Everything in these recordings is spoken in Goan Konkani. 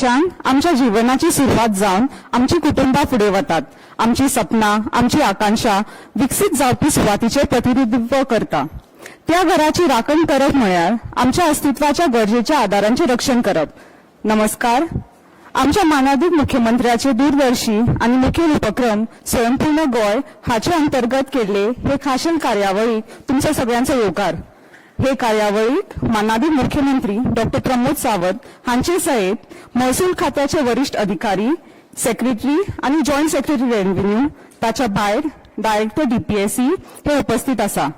थंयच्यान आमच्या जिवनाची सुरवात जावन आमची कुटुंबां फुडें वतात. आमची सपनां, आमची आकांक्षा विकसीत जावपी सुवातीचें प्रतिनिधित्व करता. त्या घराची राखण करप म्हळ्यार आमच्या अस्तित्वाच्या गरजेच्या आदारांचें रक्षण करप. नमस्कार. आमच्या मानादीक मुख्यमंत्र्याचे दूरदर्शी आनी मुखेल उपक्रम स्वयंपूर्ण गोंय हाचे अंतर्गत केल्ले हे खाशेल कार्यावळीक तुमचो सगळ्यांचो येवकार. हे कार्यावळीक मानादीक मुख्यमंत्री डॉक्टर प्रमोद सावंत हांचे सयत महसूल खात्याचे वरिश्ठ अधिकारी, सेक्रेटरी आनी जॉयंट सेक्रेटरी रेव्हेन्यू, ताच्या भायर डायरेक्टर डीपीएसई हे उपस्थित आसा.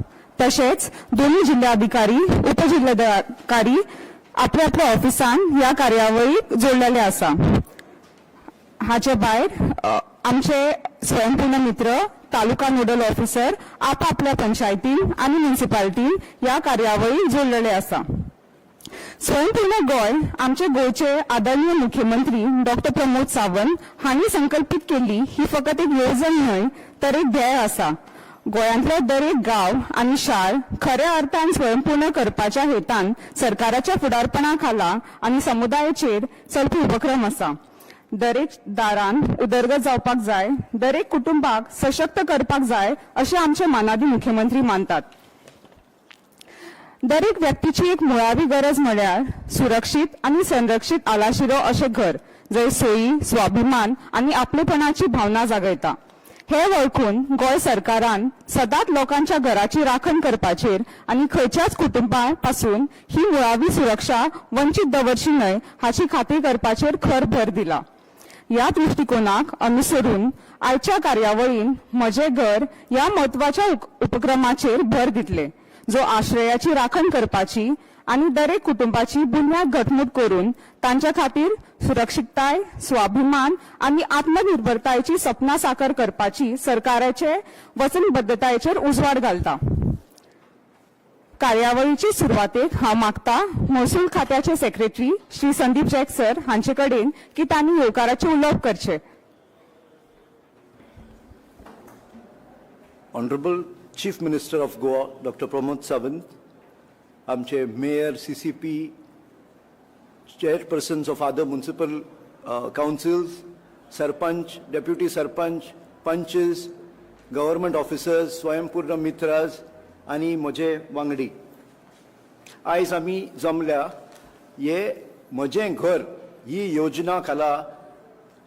तशेंच दोन्ही जिल्हाधिकारी, उपजिल्हाधिकारी आपल्या आपल्या ऑफिसान ह्या कार्यावळीक जोडलेले आसा. हाचे भायर आमचे स्वयंपूर्ण मित्र, तालुका नोडल ऑफिसर आपापल्या पंचायतीन आनी म्युनिसिपालिटीन ह्या कार्यावळीक जोडलेले आसा. स्वयंपूर्ण गोंय आमचे गोंयचे आदरणीय मुख्यमंत्री डॉक्टर प्रमोद सावंत हांणी संकल्पित केल्ली ही फकत एक येवजण न्हय, तर एक ध्येय आसा. गोंयांतलो दरेक गांव आनी शार खऱ्या अर्थान स्वयंपूर्ण करपाच्या हेतान सरकाराच्या फुडारपणा खाला आनी समुदायाचेर चलपी उपक्रम आसा. दरेक दारान उदरगत जावपाक जाय, दरेक कुटुंबाक सशक्त करपाक जाय, अशें आमचे मानादी मुख्यमंत्री मानतात. दरेक व्यक्तीची एक मुळावी गरज म्हळ्यार सुरक्षीत आनी संरक्षीत आलाशिरो अशें घर, जंय सोयी, स्वाभिमान आनी आपलेपणाची भावना जागयता. हे वळखून गोंय सरकारान सदांच लोकांच्या घराची राखण करपाचेर आनी खंयच्याच कुटुंबा पासून ही मुळावी सुरक्षा वंचीत दवरची न्हय हाची खात्री करपाचेर खर भर दिला. ह्या दृश्टिकोनाक अनुसरून आयच्या कार्यावळीन म्हजें घर ह्या म्हत्वाच्या उपक्रमाचेर भर दितले, जो आश्रयाची राखण करपाची आनी दरेक कुटुंबाची बुन्याद घटमूट करून तांच्या खातीर सुरक्षितताय, स्वाभिमान आनी आत्मनिर्भरतायेची सपनां साकार करपाची सरकाराचे वचनबद्धतायेचेर उजवाड घालता. कार्यावळीची सुरवातेक हांव मागता महसूल खात्याचे secretary Shri Sandeep jack sir हांचे कडेन की तांणी येवकाराचें उलोवप करचें. Honorable Chief Minister of Goa, Dr. Pramod Sawant, आमचे mayor, CCP, chairpersons of other municipal councils, sarpanch, deputy sarpanch, panches, government officers, Swayampurna Mitras आनी म्हजे वांगडी. आयज आमी जमल्या हे म्हजें घर ही योजना खाला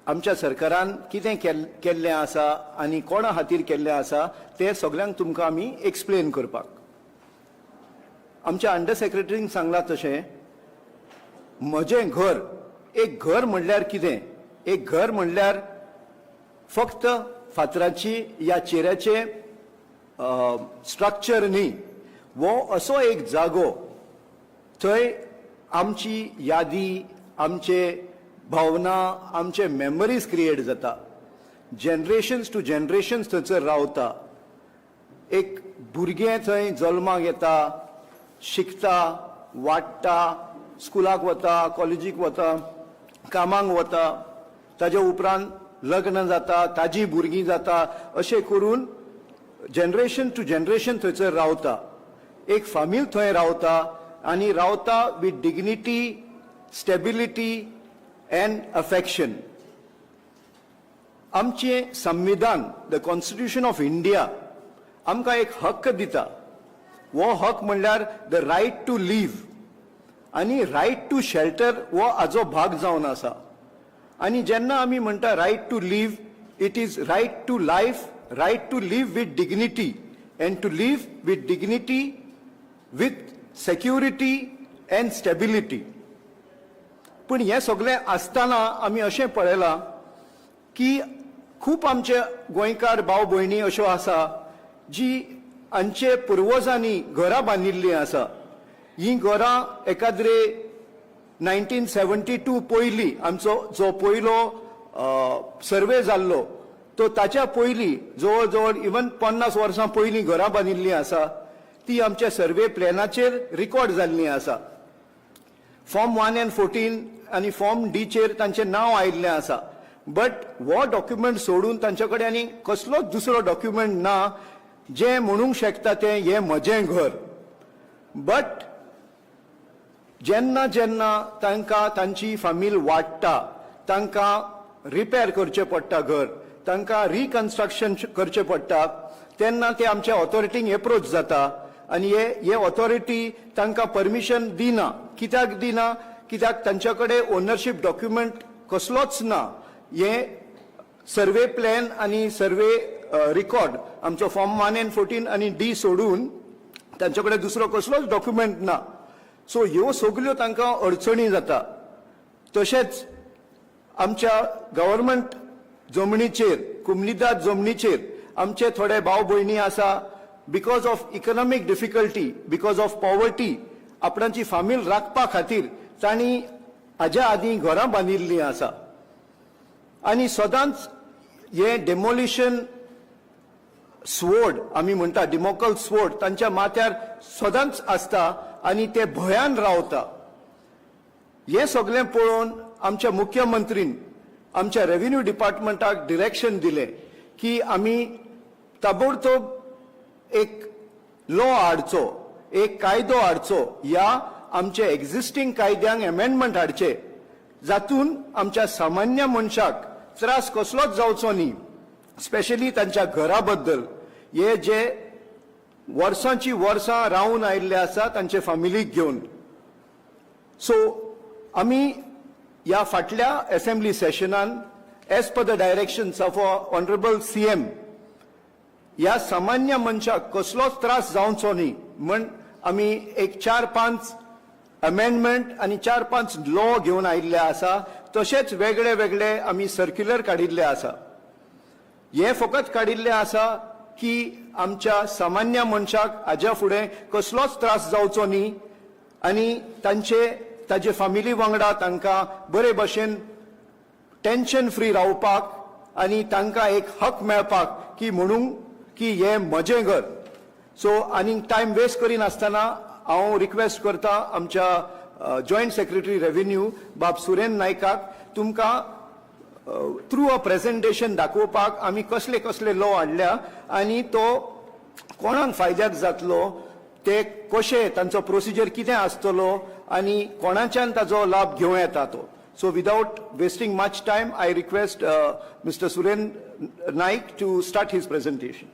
आमच्या सरकारान कितें केल्लें आसा आनी कोणा खातीर केल्लें आसा तें सगल्यांक तुमकां आमी एक्सप्लेन करपाक. आमच्या अंडर सेक्रेटरीन सांगलां तशें, म्हजें घर, एक घर म्हणल्यार कितें? एक घर म्हणल्यार फक्त फातराची या चेऱ्याचें स्ट्रक्चर न्ही. हो असो एक जागो थंय आमची यादी, आमचे भावना, आमचे मेमरीज क्रिएट जाता, जनरेशन्स टू जनरेशन्स थंयसर रावता. एक भुरगें थंय जल्माक येता, शिकता, वाडटा, स्कुलाक वता, कॉलेजीक वता, कामाक वता, ताज्या उपरांत लग्न जाता, ताजी भुरगीं जाता, अशें करून जनरेशन टू जनरेशन थंयसर रावता. एक फामील थंय रावता आनी रावता with dignity, stability and affection. आमचें संविधान, the constitution of India, आमकां एक हक्क दिता. हो हक म्हणल्यार the right to leave आनी रायट टू शेल्टर हो हाजो भाग जावन आसा. आनी जेन्ना आमी म्हणटा right to live, it is right to life, right to live with dignity and to live with dignity, with security and stability. पूण हें सगळें आसतना आमी अशें पळयलां की खूब आमचे गोंयकार भाव भयणी अश्यो आसा जी हांचे पुर्वजांनी घरां बांदिल्लीं आसा. ही घरां एकाद्रे 1972 पयलीं, आमचो जो पयलो सर्वे जाल्लो तो ताच्या पयलीं, जवळ जवळ इवन 50 वर्सां पयलीं घरां बांदिल्लीं आसा. ती आमच्या सर्वे प्लॅनाचेर रिकॉर्ड जाल्लीं आसा. फॉर्म 1 अँड 14 आनी फॉर्म डीचेर तांचें नांव आयिल्लें आसा, बट हो डॉक्युमेंट सोडून तांचे कडेन आनी कसलोच दुसरो डॉक्युमेंट ना जें म्हणूंक शकता तें हें म्हजें घर. बट जेन्ना जेन्ना तांकां तांची फामील वाडटा, तांकां रिपेर करचें पडटा घर, तांकां रिकन्स्ट्रक्शन करचें पडटा, तेन्ना ते आमच्या ऑथॉरिटींक एप्रोच जाता आनी हे ऑथॉरिटी तांकां परमिशन दिना. कित्याक दिना? कित्याक तांच्या कडेन ओनरशीप डॉक्युमेंट कसलोच ना. हे सर्वे प्लॅन आनी सर्वे रिकॉर्ड, आमचो फॉर्म 1 एंड 14 आनी डी सोडून तांचे कडेन दुसरो कसलोच डॉक्युमेंट ना. सो ह्यो सगल्यो तांकां अडचणी जाता. तशेंच आमच्या गव्हर्मेंट जमनीचेर, कुमनिदाद जमनीचेर आमचे थोडे भाव भयणी आसा, because of economic difficulty, because of poverty, आपणाची फामील राखपा खातीर तांणी हाज्या आदीं घरां बांदिल्लीं आसा आनी सदांच हे डेमोलिशन स्वोर्ड आमी म्हणटा, डॅमोकल्स स्वोर्ड तांच्या माथ्यार सदांच आसता आनी ते भंयान रावता. हें सगळें पळोवन आमच्या मुख्यमंत्रीन आमच्या रेव्हेन्यू डिपार्टमेंटाक डिरेक्शन दिलें की आमी ताबडतोब एक लॉ हाडचो, एक कायदो हाडचो या आमचे एक्झिस्टींग कायद्यांक एमेंडमेंट हाडचे, जातून आमच्या सामान्य मनशाक त्रास कसलोच जावचो न्ही, स्पेशली तांच्या घरा बद्दल, हे जे वर्सांची वर्सां रावून आयिल्ले आसा तांचे फामिलीक घेवन. सो आमी ह्या फाटल्या assembly सेशनान, as per the directions of honourable CM, ह्या सामान्य मनशाक कसलोच त्रास जावचो न्ही म्हण आमी एक चार पांच अमेंडमेंट आनी चार पांच लॉ घेवन आयिल्ले आसा. तशेंच वेगळे वेगळे आमी सर्क्युलर काडिल्ले आसा. हे फकत काडिल्ले आसा की आमच्या सामान्य मनशाक हाज्या फुडें कसलोच त्रास जावचो न्ही आनी तांचे ताजे फामिली वांगडा तांकां बरे भशेन टेन्शन फ्री रावपाक आनी तांकां एक हक मेळपाक की म्हणूंक की हें म्हजें घर. सो आनीक टायम वेस्ट करिनासतना हांव रिक्वेस्ट करता आमच्या जॉयंट सेक्रेटरी रेव्हेन्यू बाब सुरेन नायकाक, तुमकां थ्रू अ प्रेझेंटेशन दाखोवपाक आमी कसले कसले लॉ हाडल्या आनी तो कोणाक फायद्याक जातलो, ते कशे, तांचो प्रोसिजर कितें आसतलो आनी कोणाच्यान ताजो लाभ घेवं येता तो. So without wasting much time, I request Mister Suren Naik to start his presentation.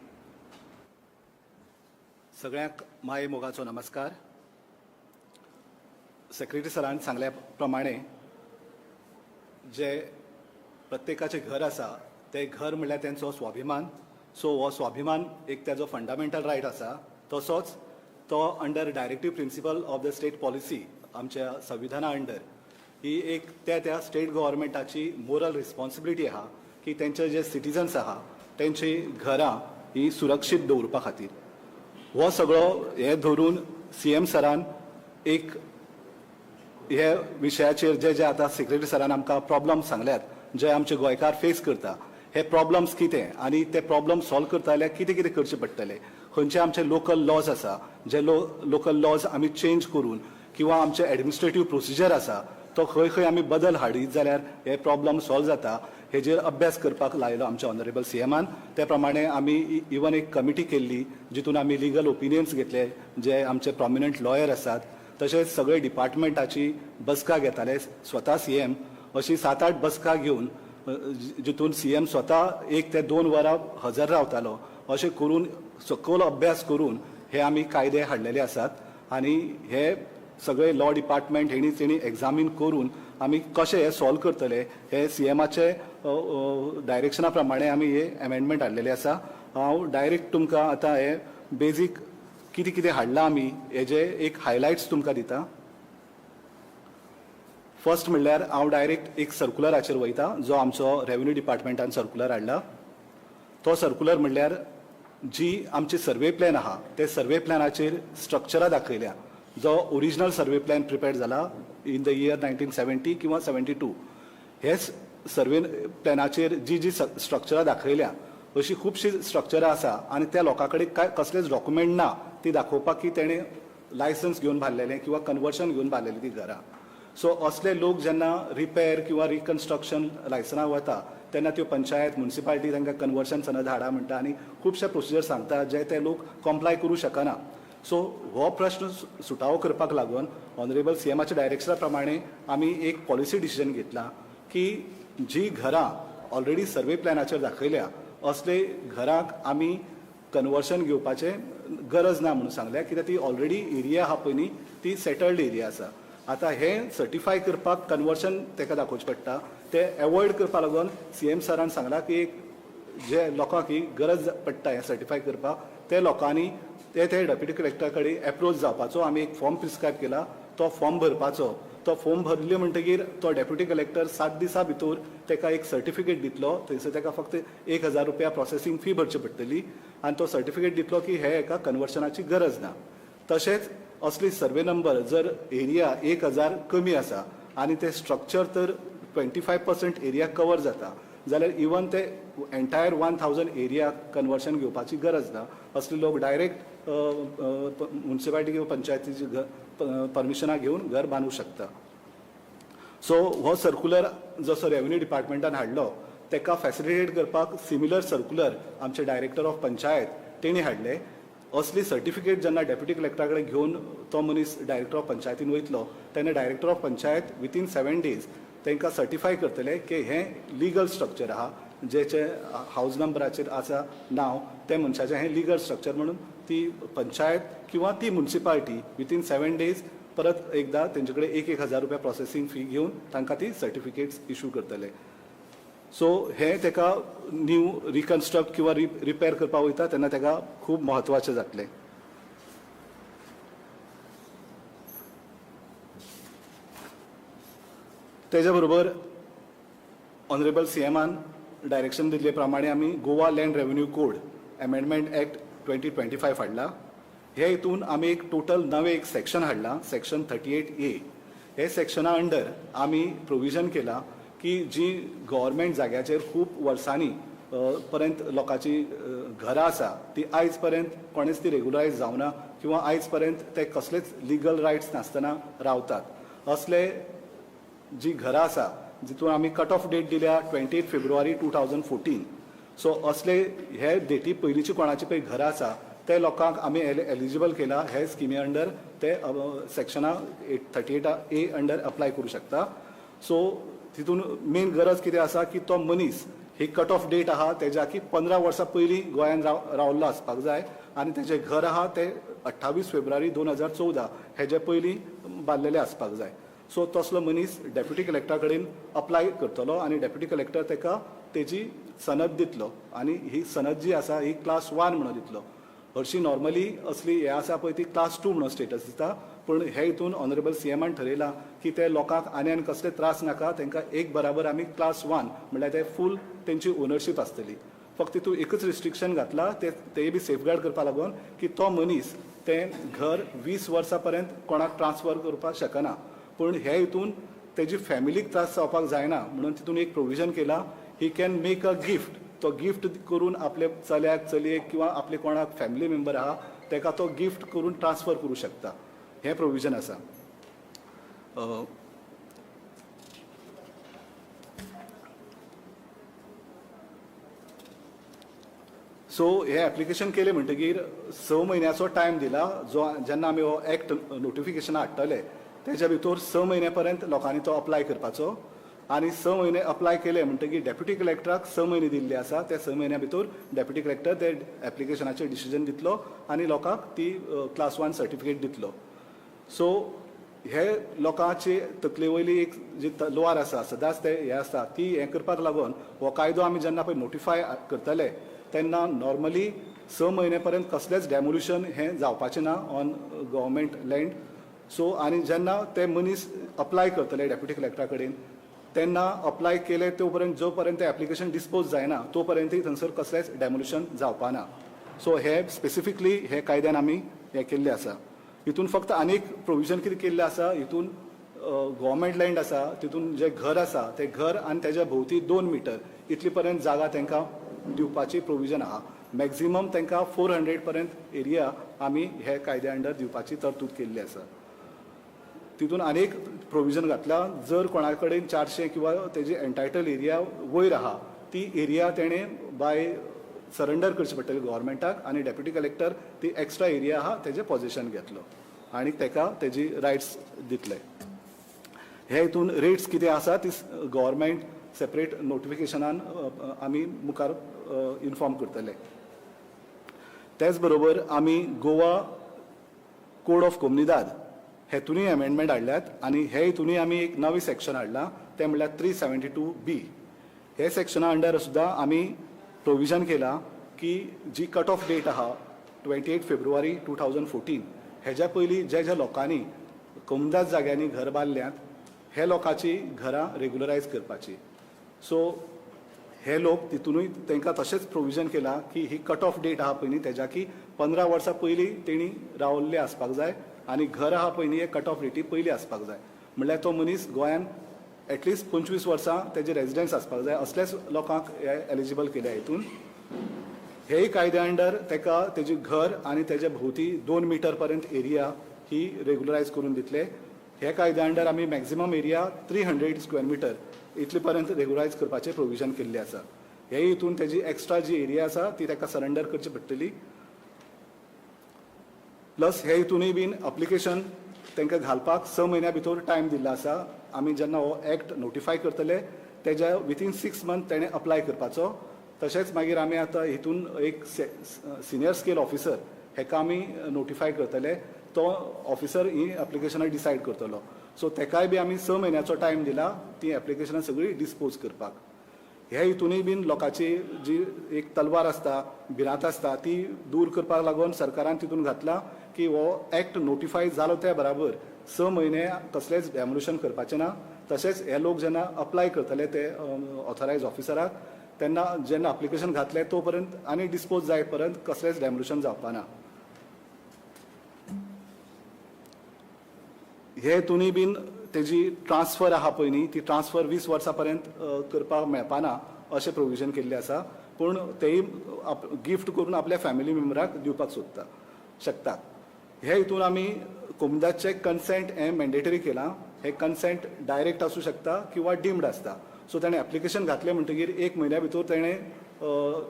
सगळ्यांक माये मोगाचो नमस्कार. सेक्रेटरी सरान सांगल्या प्रमाणे, जे प्रत्येकाचें घर आसा तें घर म्हणल्यार तेंचो स्वाभिमान. सो हो स्वाभिमान एक तेजो फंडामेंटल रायट आसा. तसोच तो under directive principle of the state policy, आमच्या संविधाना अंडर, ही एक त्या त्या स्टेट गव्हर्मेंटाची मोरल रिस्पॉन्सिबिलिटी आहा की तेंचे जे सिटीजन्स आहा तेंची घरां ही सुरक्षीत दवरपा खातीर. हो सगळो हे धरून सीएम सरान एक हे विशयाचेर जे जे आतां सेक्रेटरी सरान आमकां प्रॉब्लम सांगल्यात, जे आमचे गोंयकार फेस करता, हे प्रॉब्लम्स कितें आनी ते प्रॉब्लम सॉल्व करता जाल्यार कितें कितें करचें पडटलें, खंयचे आमचे लोकल लॉज आसा, जे लोकल लॉज आमी चेंज करून किंवा आमचे एडमिनिस्ट्रेटीव प्रोसिजर आसा तो खंय खंय आमी बदल हाडीत जाल्यार हे प्रॉब्लम सॉल्व जाता, हेजेर अभ्यास करपाक लायलो आमच्या ऑनरेबल सीएमान. ते प्रमाणे आमी इवन एक कमिटी केल्ली, जितून आमी लिगल ओपिनियन्स घेतले, जे आमचे प्रॉमिनंट लॉयर आसात. तशेंच सगळे डिपार्टमेंटाची बसका घेताले स्वता सीएम. अशी सात आठ बसका घेवन जितून सीएम स्वता 1 ते 2 वरां हजर रावतालो, अशें करून सखोल अभ्यास करून हे आमी कायदे हाडलेले आसात. आनी हे सगळे लॉ डिपार्टमेंट हेणी तेणी एग्जामीन करून आमी कशें हे सॉल्व करतले, हे सीएमाचे डायरेक्शना प्रमाणे आमी हे अमेंडमेंट हाडलेले आसा. हांव डायरेक्ट तुमकां आतां हे बेजीक कितें कितें हाडलां आमी हेजे एक हायलायट्स तुमकां दिता. फर्स्ट म्हणल्यार हांव डायरेक्ट एक सर्कुलराचेर वयता, जो आमचो रेव्हेन्यू डिपार्टमेंटान सर्कुलर हाडला. तो सर्कुलर म्हणल्यार जी आमची सर्वे प्लॅन आहा, ते सर्वे प्लॅनाचेर स्ट्रक्चरां दाखयल्या. जो ओरिजिनल सर्वे प्लॅन प्रिपेर जाला in the year 1970 किंवा 72, हे सर्वे प्लॅनाचेर जी जी स्ट्रक्चरां दाखयल्या, अशी खुबशीं स्ट्रक्चरां आसा आनी त्या लोकां कडेन कांय कसलेच डॉक्युमेंट ना ती दाखोवपाक की तेणें लायसन्स घेवन बांदलेलें किंवा कन्वर्शन घेवन बांदलेली ती घरां. सो असले लोक जेन्ना रिपेर किंवा रिकन्स्ट्रक्शन लायसनाक वता, तेन्ना त्यो पंचायत, म्युनिसिपालिटी तांकां कन्वर्शन सनद हाडा म्हणटा आनी खुबशे प्रोसिजर सांगता, जे ते लोक कॉम्प्लाय करूं शकना. सो हो प्रश्न सुटावो करपाक लागून ऑनरेबल सीएमाच्या डायरेक्शना प्रमाणे आमी एक पॉलिसी डिसिजन घेतला की जी घरां ऑलरेडी सर्वे प्लॅनाचेर दाखयल्या असले घरांक आमी कन्वर्शन घेवपाचें गरज ना म्हणून सांगल्या, कित्याक ती ऑलरेडी एरिया आहा पळय न्ही ती सेटल्ड एरिया आसा. आतां हें सर्टिफाय करपाक कन्वर्शन ताका दाखोवचें पडटा, तें एवॉयड करपा लागून सीएम सरान सांगलां की एक जे लोकांक ही गरज पडटा हें सर्टिफाय करपाक ते लोकांनी ते ते डेप्युटी कलेक्टरा कडेन एप्रोच जावपाचो. आमी एक फॉर्म प्रिस्क्रायब केला, तो फॉर्म भरपाचो. तो फॉर्म भरले म्हणटगीर तो डेप्युटी कलेक्टर 7 दिसां भितर ताका एक सर्टिफिकेट दितलो. थंयसर ताका फक्त 1000 रुपया प्रोसेसींग फी भरची पडटली आनी तो सर्टिफिकेट दितलो की हे एका कन्वर्शनाची गरज ना. तशेंच असली सर्वे नंबर जर एरिया 1000 कमी आसा आनी ते स्ट्रक्चर तर 25% एरिया कवर जाता जाल्यार इवन ते एन्टायर 1000 एरिया कन्वर्शन घेवपाची गरज ना. असले लोक डायरेक्ट म्युनिसिपालिटी किंवा पंचायतीची परमिशनां घेवन घर बांदूं शकता. सो हो सर्कुलर जसो रेवेन्यू डिपार्टमेंटान हाडलो ताका फॅसिलिटेट करपाक सिमिलर सर्कुलर आमचे डायरेक्टर ऑफ पंचायत तेणी हाडले. असली सर्टिफिकेट जेन्ना डेप्युटी कलेक्टरा कडेन घेवन तो मनीस डायरेक्टर ऑफ पंचायतीन वयतलो तेन्ना director of panchayat within 7 days तांकां सर्टिफाय करतले की हें लिगल स्ट्रक्चर आहा, जेचे हावज नंबराचेर आसा नांव ते मनशाचें हें लिगल स्ट्रक्चर म्हणून ती पंचायत किंवा ती म्युनिसिपालिटी विथीन 7 डेज परत एकदा तेंचे कडेन 1000 रुपया प्रोसेसींग फी घेवन तांकां ती सर्टिफिकेट्स इशू करतले. सो हें ताका न्यू रिकन्स्ट्रक्ट किंवा रिपेर करपाक वयता तेन्ना ताका खूब म्हत्वाचें जातलें. तेज्या बरोबर ऑनरेबल सीएमान डायरेक्शन दिल्ले प्रमाणे आमी Goa land revenue code amendment act 2025 हाडला. हे हितून आमी एक टोटल नवें एक सेक्शन हाडलां, सेक्शन 38A. हे सेक्शना अंडर आमी प्रोविजन केलां की जी गव्हर्मेंट जाग्याचेर खूब वर्सांनी पर्यंत लोकांची घरां आसा ती आयज पर्यंत कोणेच ती रेगुलरायज जावना किंवा आयज पर्यंत ते कसलेच लिगल रायट्स नासतना रावतात. असले जी घरां आसा जितून आमी कट ऑफ डेट दिल्या 28 फेब्रुवारी 2014. सो असले हे डेटी पयलींची कोणाची पळय घरां आसा ते लोकांक आमी एलिजिबल केला हे स्किमी अंडर ते सेक्शना 38A under apply करूं शकता. सो तितून मेन गरज कितें आसा की तो मनीस ही कट ऑफ डेट आहा तेज्या की 15 वर्सां पयलीं गोंयान रावल्लो आसपाक जाय आनी तेजें घर आहा तें 28 फेब्रुवारी 2014 हेजे पयलीं बांदलेलें आसपाक जाय. सो तसलो मनीस डेप्युटी कलेक्टरा कडेन अप्लाय करतलो आनी डेप्युटी कलेक्टर ताका तेजी सनद दितलो आनी ही सनद जी आसा ही क्लास 1 म्हणून दितलो. हरशीं नॉर्मली असली हें आसा पळय ती क्लास 2 म्हणून स्टेटस दिता, पूण हे हितून ऑनरेबल सीएमान ठरयलां की ते लोकांक आनी आनी कसले त्रास नाका, तांकां एक बराबर आमी क्लास 1 म्हणल्यार ते फूल तेंची ओनरशीप आसतली. फक्त तितून एकच रिस्ट्रिक्शन घातलां ते बी सेफगार्ड करपा लागून की तो मनीस तें घर 20 वर्सां पर्यंत कोणाक ट्रान्सफर करपाक शकना, पूण हे हितून तेजी फॅमिलीक त्रास जावपाक जायना म्हणून तितून एक प्रोविजन केलां, he can make a gift. तो गिफ्ट करून आपले चल्याक चलयेक किंवा आपले कोणाक फॅमिली मेंबर आहा ताका तो गिफ्ट करून ट्रान्सफर करूं शकता, हें प्रोविजन आसा. सो हें एप्लिकेशन केलें म्हणटगीर 6 म्हयन्याचो टायम दिला, जो जेन्ना आमी हो एक्ट नोटिफिकेशन हाडटले तेज्या भितर 6 म्हयन्या पर्यंत लोकांनी तो अप्लाय करपाचो आनी 6 म्हयने अप्लाय केले म्हणटगीर डेप्युटी कलेक्टराक 6 म्हयने दिल्ले आसा, त्या 6 म्हयन्या भितर डेप्युटी कलेक्टर ते एप्लिकेशनाचेर डिसिजन दितलो आनी लोकांक ती क्लास 1 सर्टिफिकेट दितलो. सो हे लोकांचे तकले वयली एक जी तलवार आसा सदांच ते हें आसता ती हें करपाक लागून हो कायदो आमी जेन्ना पळय नोटिफाय करतले तेन्ना नॉर्मली 6 म्हयने पर्यंत कसलेंच डेमोल्युशन हें जावपाचें ना ऑन गव्हर्मेंट लँड. सो आनी जेन्ना ते मनीस अप्लाय करतले डेप्युटी कलेक्टरा कडेन तेन्ना अप्लाय केले तो पर्यंत जो पर्यंत ते एप्लिकेशन डिस्पोज जायना तो पर्यंतय थंयसर कसलेंच डेमोल्युशन जावपाना. सो हे स्पेसिफिकली हे कायद्यान आमी हें केल्लें आसा. हितून फक्त आनीक प्रोविजन कितें केल्लें आसा, हितून गव्हर्मेंट लँड आसा तितून जें घर आसा तें घर आनी तेज्या भोंवती 2 मिटर इतली पर्यंत जागा तांकां दिवपाची प्रोविजन आहा. मॅक्झिमम तांकां 400 पर्यंत एरिया आमी हे कायद्या अंडर दिवपाची तरतूद केल्ली आसा. तितून आनीक प्रोविजन घातला, जर कोणा कडेन 400 किंवा तेजी एन्टायटल एरिया वयर आहा ती एरिया तेणें बाय सरंडर करची पडटली गव्हर्मेंटाक आनी डेप्युटी कलेक्टर ती एक्स्ट्रा एरिया आहा तेजें पॉजिशन घेतलो आनी तेका तेजी रायट्स दितले. हे हितून रेट्स कितें आसा ती गव्हर्मेंट सेपरेट नोटिफिकेशनान आमी मुखार इन्फॉर्म करतले. तेच बरोबर आमी गोवा कोड ऑफ कोमनिदाद हेतूनय अमेंडमेंट हाडल्यात आनी हे हितूनय आमी एक नवी सेक्शन हाडलां तें म्हणल्यार 372B. हे सेक्शना अंडर सुद्दां आमी प्रोविजन केलां की जी कट ऑफ डेट आहा 28 फेब्रुवारी 2014 हेज्या पयलीं जे जे लोकांनी कोमदाद जाग्यांनी घर बांदल्यात हे लोकांची घरां रेगुलरायज करपाची. सो हे लोक तितूनय तांकां तशेंच प्रोविजन केलां की ही कट ऑफ डेट आहा पळय न्ही तेज्या की 15 वर्सां पयलीं तेणी रावल्ले आसपाक जाय आनी घर आहा पळय न्ही हे कट ऑफ डेटी पयलीं आसपाक जाय. म्हणल्यार तो मनीस गोंयान एटलिस्ट 25 वर्सां तेजे रेजिडन्स आसपाक जाय असल्याच लोकांक हे एलिजिबल केल्या हितून. हेय कायद्या अंडर तेका तेजी घर आनी तेजे भोंवती 2 मिटर पर्यंत एरिया ही रेगुलरायज करून दितले. हे कायद्या अंडर आमी मॅक्झिमम एरिया 300 स्क्वेअर मिटर इतले पर्यंत रेगुलरायज करपाचें प्रोविजन केल्लें आसा. हे हितून तेजी एक्स्ट्रा जी एरिया आसा ती तेका सरेंडर करची पडटली. प्लस हे हितूनय बीन अप्लिकेशन तांकां घालपाक 6 म्हयन्या भितर टायम दिल्लो आसा. आमी जेन्ना हो एक्ट नोटिफाय करतले तेज्या विथीन 6 मंथ तेणें अप्लाय करपाचो. तशेंच मागीर आमी आतां हितून एक सिनियर स्केल ऑफिसर हेका आमी नोटिफाय करतले, तो ऑफिसर ही एप्लिकेशनां डिसायड करतलो. सो तेकाय बी आमी 6 म्हयन्याचो टायम दिला ती एप्लिकेशनां सगळीं डिस्पोज करपाक. हे हितूनय बीन लोकांची जी एक तलवार आसता, भिरांत आसता ती दूर करपाक लागून सरकारान तितून घातला की हो एक्ट नोटिफाय जालो त्या बराबर 6 म्हयने कसलेंच डेमोलिशन करपाचें ना. तशेंच हे लोक जेन्ना अप्लाय करतले ते ऑथरायज ऑफिसराक तेन्ना जेन्ना एप्लिकेशन घातलें तो पर्यंत आनी डिस्पोज जाय पर्यंत कसलेंच डेमोलिशन जावपा ना. हे हितूनय बीन तेजी ट्रान्सफर आहा पळय न्ही ती ट्रान्सफर 20 वर्सां पर्यंत करपाक मेळपाना अशें प्रोविजन केल्लें आसा. पूण तेय गिफ्ट करून आपल्या फॅमिली मेंबराक दिवपाक सोदता शकतात. हे हितून आमी कोमुनिदादचें कन्सेंट हें मॅन्डेटरी केलां. हें कन्सेंट डायरेक्ट आसूं शकता किंवा डिम्ड आसता. सो ताणें एप्लिकेशन घातलें म्हणटगीर 1 म्हयन्या भितर तेणें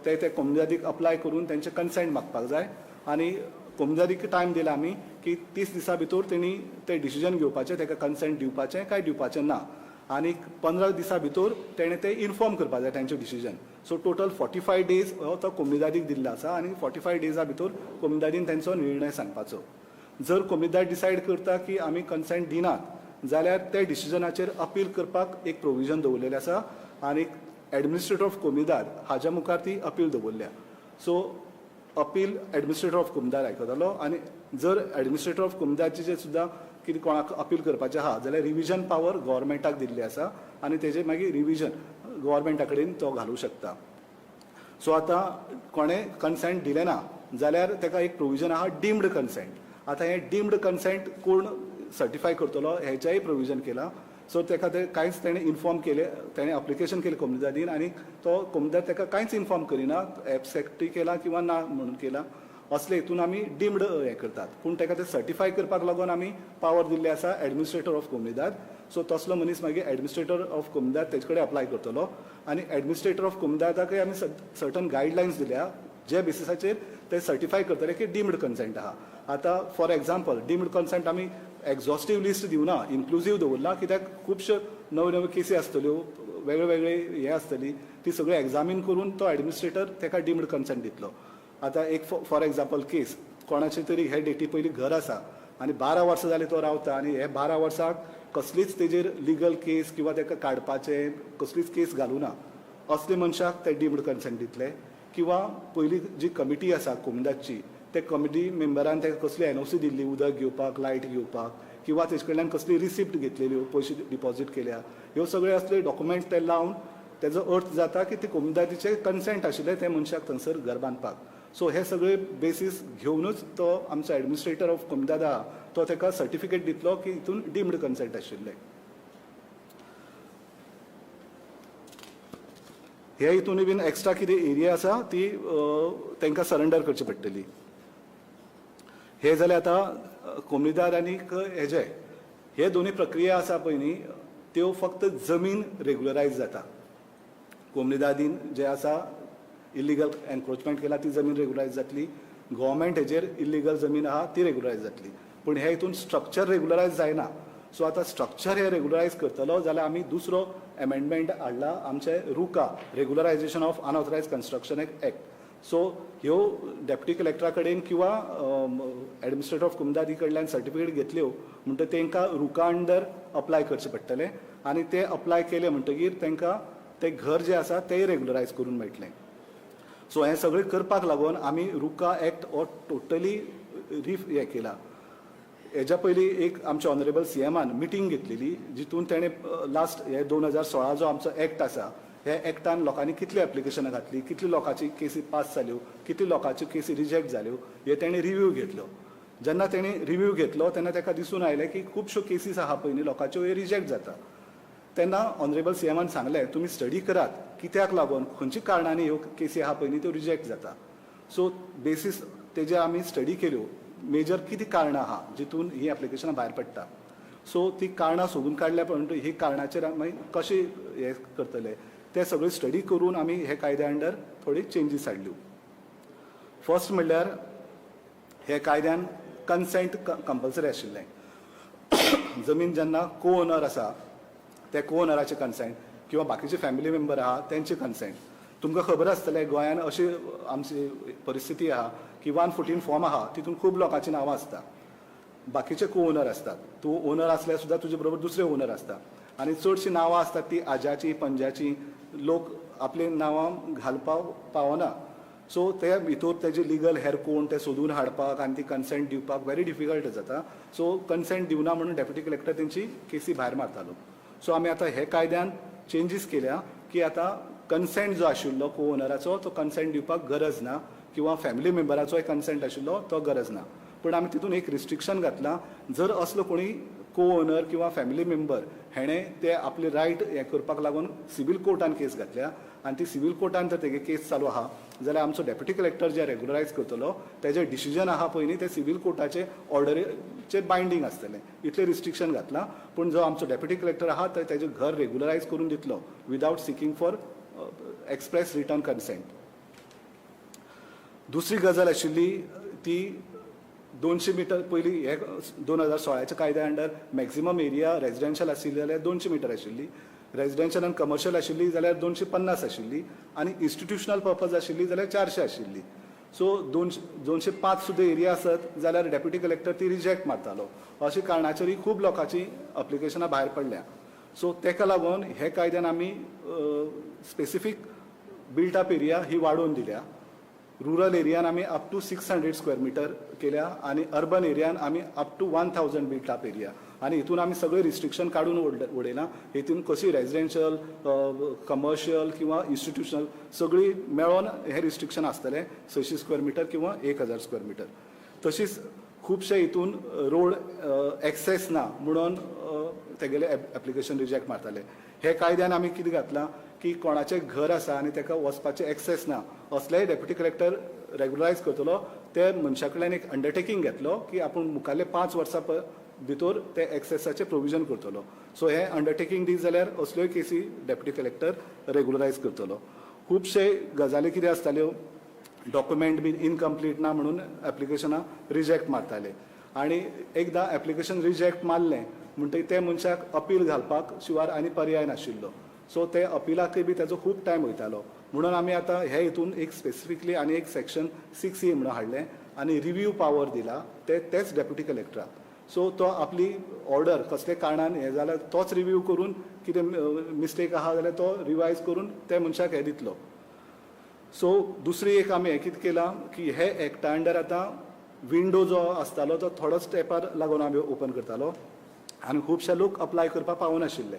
ते ते कोमुनिदादीक अप्लाय करून तेंचें कन्सेंट मागपाक जाय आनी कोमुनिदादीक टायम दिला आमी की 30 दिसां भितर तेणी तें डिसिजन घेवपाचें, तेका कन्सेंट दिवपाचें काय दिवपाचें ना आनी 15 दिसां भितर तेणें तें इन्फॉर्म करपाक जाय तेंचें डिसिजन. सो टोटल 45 डेज हो तो कोमुनिदादीक दिल्लो आसा आनी 45 डेजा भितर कोमुनिदादीन तेंचो निर्णय सांगपाचो. जर कोमुनिदाद डिसायड करता की आमी कन्सेंट दिनात जाल्यार त्या डिसिजनाचेर अपील करपाक एक प्रोविजन दवरलेलें आसा आनी एडमिनिस्ट्रेटर ऑफ कोमुनिदाद हाज्या मुखार ती अपील दवरल्या. So appeal administrator of comunidade आयकतलो आनी जर एडमिनिस्ट्रेटर ऑफ कोमुनिदादचें सुद्दां कितें कोणाक अपील करपाचें आहा जाल्यार रिविजन पावर गव्हर्मेंटाक दिल्ली आसा आनी तेजें मागीर रिविजन गव्हर्मेंटा कडेन तो घालूं शकता. सो आतां कोणें कन्सेंट दिलें ना जाल्यार तेका एक प्रोविजन आहा डिम्ड कन्सेंट. आतां हें डिम्ड कन्सेंट कोण सर्टिफाय करतलो हेचेंय प्रोविजन केलां. सो तेका ते कांयच तेणें इन्फॉर्म केलें, तेणें एप्लिकेशन केलें कोमुनिदादीन आनी तो कोमुनिदाद तेका कांयच इन्फॉर्म करिना, एबसेक्टूय केला किंवा ना म्हणून केला, असले हितून आमी डिम्ड हें करतात. पूण तेका ते सर्टिफाय करपाक लागून आमी पावर दिल्ली आसा एडमिनिस्ट्रेटर ऑफ कोमुनिदाद. सो तसलो मनीस मागीर एडमिनिस्ट्रेटर ऑफ कोमुनिदाद तेजे कडेन अप्लाय करतलो आनी एडमिनिस्ट्रेटर ऑफ कोमुनिदादाकय आमी सर्टन गायडलायन्स दिल्या जे बेसिसाचेर ते सर्टिफाय करतले की डिम्ड कन्सेंट आहा. आतां फॉर एग्जाम्पल डिम्ड कन्सेंट आमी एक्झॉस्टीव लिस्ट दिवना, इन्क्लुजीव दवरला कित्याक खुबश्यो नव्यो नव्यो केसी आसतल्यो, वेगळे वेगळे हे आसतली, ती सगळी एग्जामीन करून तो एडमिनिस्ट्रेटर ताका डिम्ड कन्सेंट दितलो. आतां एक फॉर एग्जाम्पल केस कोणाचे तरी हे डेटी पयलीं घर आसा आनी 12 वर्सां जालीं तो रावता आनी हे 12 वर्साक कसलीच तेजेर लिगल केस किंवा ताका काडपाचें कसलीच केस घालूना, असले मनशाक ते डिम्ड कन्सेंट दितले. किंवा पयलीं जी कमिटी आसा कोमुनिदादची ते कमिटी मेंबरान ताका कसली एनओसी दिल्ली उदक घेवपाक, लायट घेवपाक, किंवा तेजे कडल्यान कसली रिसिप्ट घेतलेल्यो, पयशे डिपॉजीट केल्या, ह्यो सगळे असले डॉक्युमेंट्स ते लावन तेजो अर्थ जाता की ते कोमुनिदादीचे कन्सेंट आशिल्ले ते मनशाक थंयसर घर बांदपाक. सो हे सगळे बेसीस घेवनूच तो आमचो एडमिनिस्ट्रेटर ऑफ कोमुनिदाद आहा तो ताका सर्टिफिकेट दितलो की हितून डिम्ड कन्सेंट आशिल्लें. हे हितूनय बीन एक्स्ट्रा कितें एरिया आसा ती तांकां सरेंडर करची पडटली. हे जालें आतां कोमुनिदाद आनी हेजे हे दोनूय प्रक्रिया आसा पळय न्ही त्यो फक्त जमीन रेगुलरायज जाता. कोमुनिदादीन जे आसा इलिगल एनक्रोचमेंट केला ती जमीन रेगुलरायज जातली, गव्हर्मेंट हेजेर इलिगल जमीन आहा ती रेगुलरायज जातली, पूण हे हितून स्ट्रक्चर रेगुलरायज जायना. सो आतां स्ट्रक्चर हे रेगुलरायज करतलो जाल्यार आमी दुसरो एमेंडमेंट हाडला आमचे RUCA, regularisation of unauthorised construction act. So ह्यो डेप्युटी कलेक्टरा कडेन किंवा एडमिनिस्ट्रेटर ऑफ कुमदादी कडल्यान सर्टिफिकेट घेतल्यो म्हणटकीर तांकां रुका अंडर अप्लाय करचें पडटलें आनी ते अप्लाय केले म्हणटकीर तांकां ते घर जे आसा तेय रेगुलरायज करून मेळटलें. सो हें सगळें करपाक लागून आमी रुका एक्ट हो टोटली रिफ हें केला. हेज्या पयलीं एक आमच्या ऑनरेबल सीएमान मिटींग घेतलेली जितून तेणें लास्ट हे 2016 जो आमचो एक्ट आसा हे एक्टान लोकांनी कितली एप्लिकेशनां घातली, कितली लोकांची केसी पास जाल्यो, कितली लोकांच्यो केसी रिजेक्ट जाल्यो, हे तेणें रिव्यू घेतलो. जेन्ना तेणें रिव्यू घेतलो तेन्ना ताका दिसून आयलें की खुबश्यो केसीस आहा पयलीं लोकांच्यो हे रिजेक्ट जाता. तेन्ना ऑनरेबल सीएमान सांगलें तुमी स्टडी करात कित्याक लागून खंयच्या कारणांनी ह्यो केसी आहा पयलीं त्यो रिजेक्ट जाता. सो बेसीस तेजे आमी स्टडी केल्यो, मेजर कितें कारणां आहा जितून ही एप्लिकेशनां भायर पडटा. सो ती कारणां सोदून काडल्या परंतु ही कारणाचेर आमी कशें हें करतले ते सगळे स्टडी करून आमी हे कायद्या अंडर थोडी चेंजीस हाडल्यो. फर्स्ट म्हणल्यार हे कायद्यान कन्सेंट कंपल्सरी आशिल्लें. जमीन जेन्ना को ओनर आसा ते को ओनराचे कन्सेंट किंवा बाकीचे फॅमिली मेंबर आहा तेंचे कन्सेंट. तुमकां खबर आसतलें गोंयान अशी आमची परिस्थिती आहा की 114 फॉर्म आहा तितून खूब लोकांची नांवां आसता, बाकीचे को ओनर आसतात, तूं ओनर आसल्यार सुद्दां तुजे बरोबर दुसरे ओनर आसता आनी चडशीं नांवां आसतात ती आज्याची पंजाची, लोक आपली नांवां घालपाक पावना. सो ते भितर तेजे लिगल हेर कोण ते सोदून हाडपाक आनी ती कन्सेंट दिवपाक व्हेरी डिफिकल्ट जाता. सो कन्सेंट दिवना म्हणून डेप्युटी कलेक्टर तेंची केसी भायर मारतालो. सो आमी आतां हे कायद्यान चेंजीस केल्या की आतां कन्सेंट जो आशिल्लो को ओनराचो तो कन्सेंट दिवपाक गरज ना किंवा फॅमिली मेंबराचोय कन्सेंट आशिल्लो तो गरज ना. पूण आमी तितून एक रिस्ट्रिक्शन घातलां, जर असलो कोणी को ओनर किंवा फॅमिली मेंबर हेणें ते आपले रायट हें करपाक लागून सिवील कोर्टान केस घातल्या आनी ती सिवील कोर्टान जर तेगे केस चालू आहा जाल्यार आमचो डेप्युटी कलेक्टर जे रेगुलरायज करतलो तेजें डिसिजन आहा पयलीं तें सिवील कोर्टाचे ऑर्डरीचेर बायंडींग आसतलें, इतलें रिस्ट्रिक्शन घातलां. पूण जो आमचो डेप्युटी कलेक्टर आहा तो तेजें घर रेगुलरायज करून दितलो without seeking for express written consent. दुसरी गजाल आशिल्ली ती 200 मिटर पयलीं हे 2016 कायद्या अंडर मॅक्झिमम एरिया रेजिडेन्शियल आशिल्ली जाल्यार 200 मिटर आशिल्ली, रेजिडेन्शियल आनी कमर्शियल आशिल्ली जाल्यार 250 आशिल्ली आनी इन्स्टिट्युशनल पर्पज आशिल्ली जाल्यार 400 आशिल्ली. सो 205 सुद्दां एरिया आसत जाल्यार डेप्युटी कलेक्टर ती रिजेक्ट मारतालो. अशे कारणाचेरूय खूब लोकांची एप्लिकेशनां भायर पडल्या. सो तेका लागून हे कायद्यान आमी स्पेसिफीक बिल्ट अप एरिया ही वाडोवन दिल्या. रुरल एरियान आमी अप टू 600 स्क्वेअर मिटर केल्या आनी अर्बन एरियान आमी up to 1000 built up area आनी हितून आमी सगळे रिस्ट्रिक्शन काडून उडयलां. हितून कशी रेजिडेन्शियल, कमर्शियल किंवा इन्स्टिट्युशनल सगळी मेळोन हे रिस्ट्रिक्शन आसतलें 600 स्क्वेअर मिटर किंवा 1000 स्क्वेअर मिटर. तशीच खुबशे हितून रोड एक्सेस ना म्हणून तेगेले एप्लिकेशन रिजेक्ट मारताले. हे कायद्यान आमी कितें घातलां की कोणाचें घर आसा आनी ताका वचपाचें एक्सेस ना असलेय डेप्युटी कलेक्टर रेगुलरायज करतलो, ते मनशा कडल्यान एक अंडरटेकींग घेतलो की आपूण मुखारले 5 वर्सां भितर ते एक्सेसाचें प्रोविजन करतलो. सो हे अंडरटेकींग दीत जाल्यार असल्योय केसी डेप्युटी कलेक्टर रेगुलरायज करतलो. खुबशे गजाली कितें आसताल्यो, डॉक्युमेंट बीन इनकम्प्लीट ना म्हणून एप्लिकेशनां रिजेक्ट मारताले आनी एकदां एप्लिकेशन रिजेक्ट मारलें म्हणटकीर ते मनशाक अपील घालपाक शिवार आनी पर्याय नाशिल्लो. सो ते अपिलाकय बी तेजो खूब टायम वयतालो. म्हणून आमी आतां हे हितून एक स्पेसिफिकली आनी एक सेक्शन 6A म्हणून हाडलें आनी रिव्यू पावर दिला ते तेच डेप्युटी कलेक्टराक. सो तो आपली ऑर्डर कसले कारणान हें जाल्यार तोच रिव्यू करून कितें मिस्टेक आहा जाल्यार तो रिवायज करून ते मनशाक हें दितलो. सो दुसरी एक आमी हें कितें केलां की हे एक्टा अंडर आतां विंडो जो आसतालो तो थोडोच तेंपार लागून आमी ओपन करतालो आनी खुबशे लोक अप्लाय करपाक पावनाशिल्ले.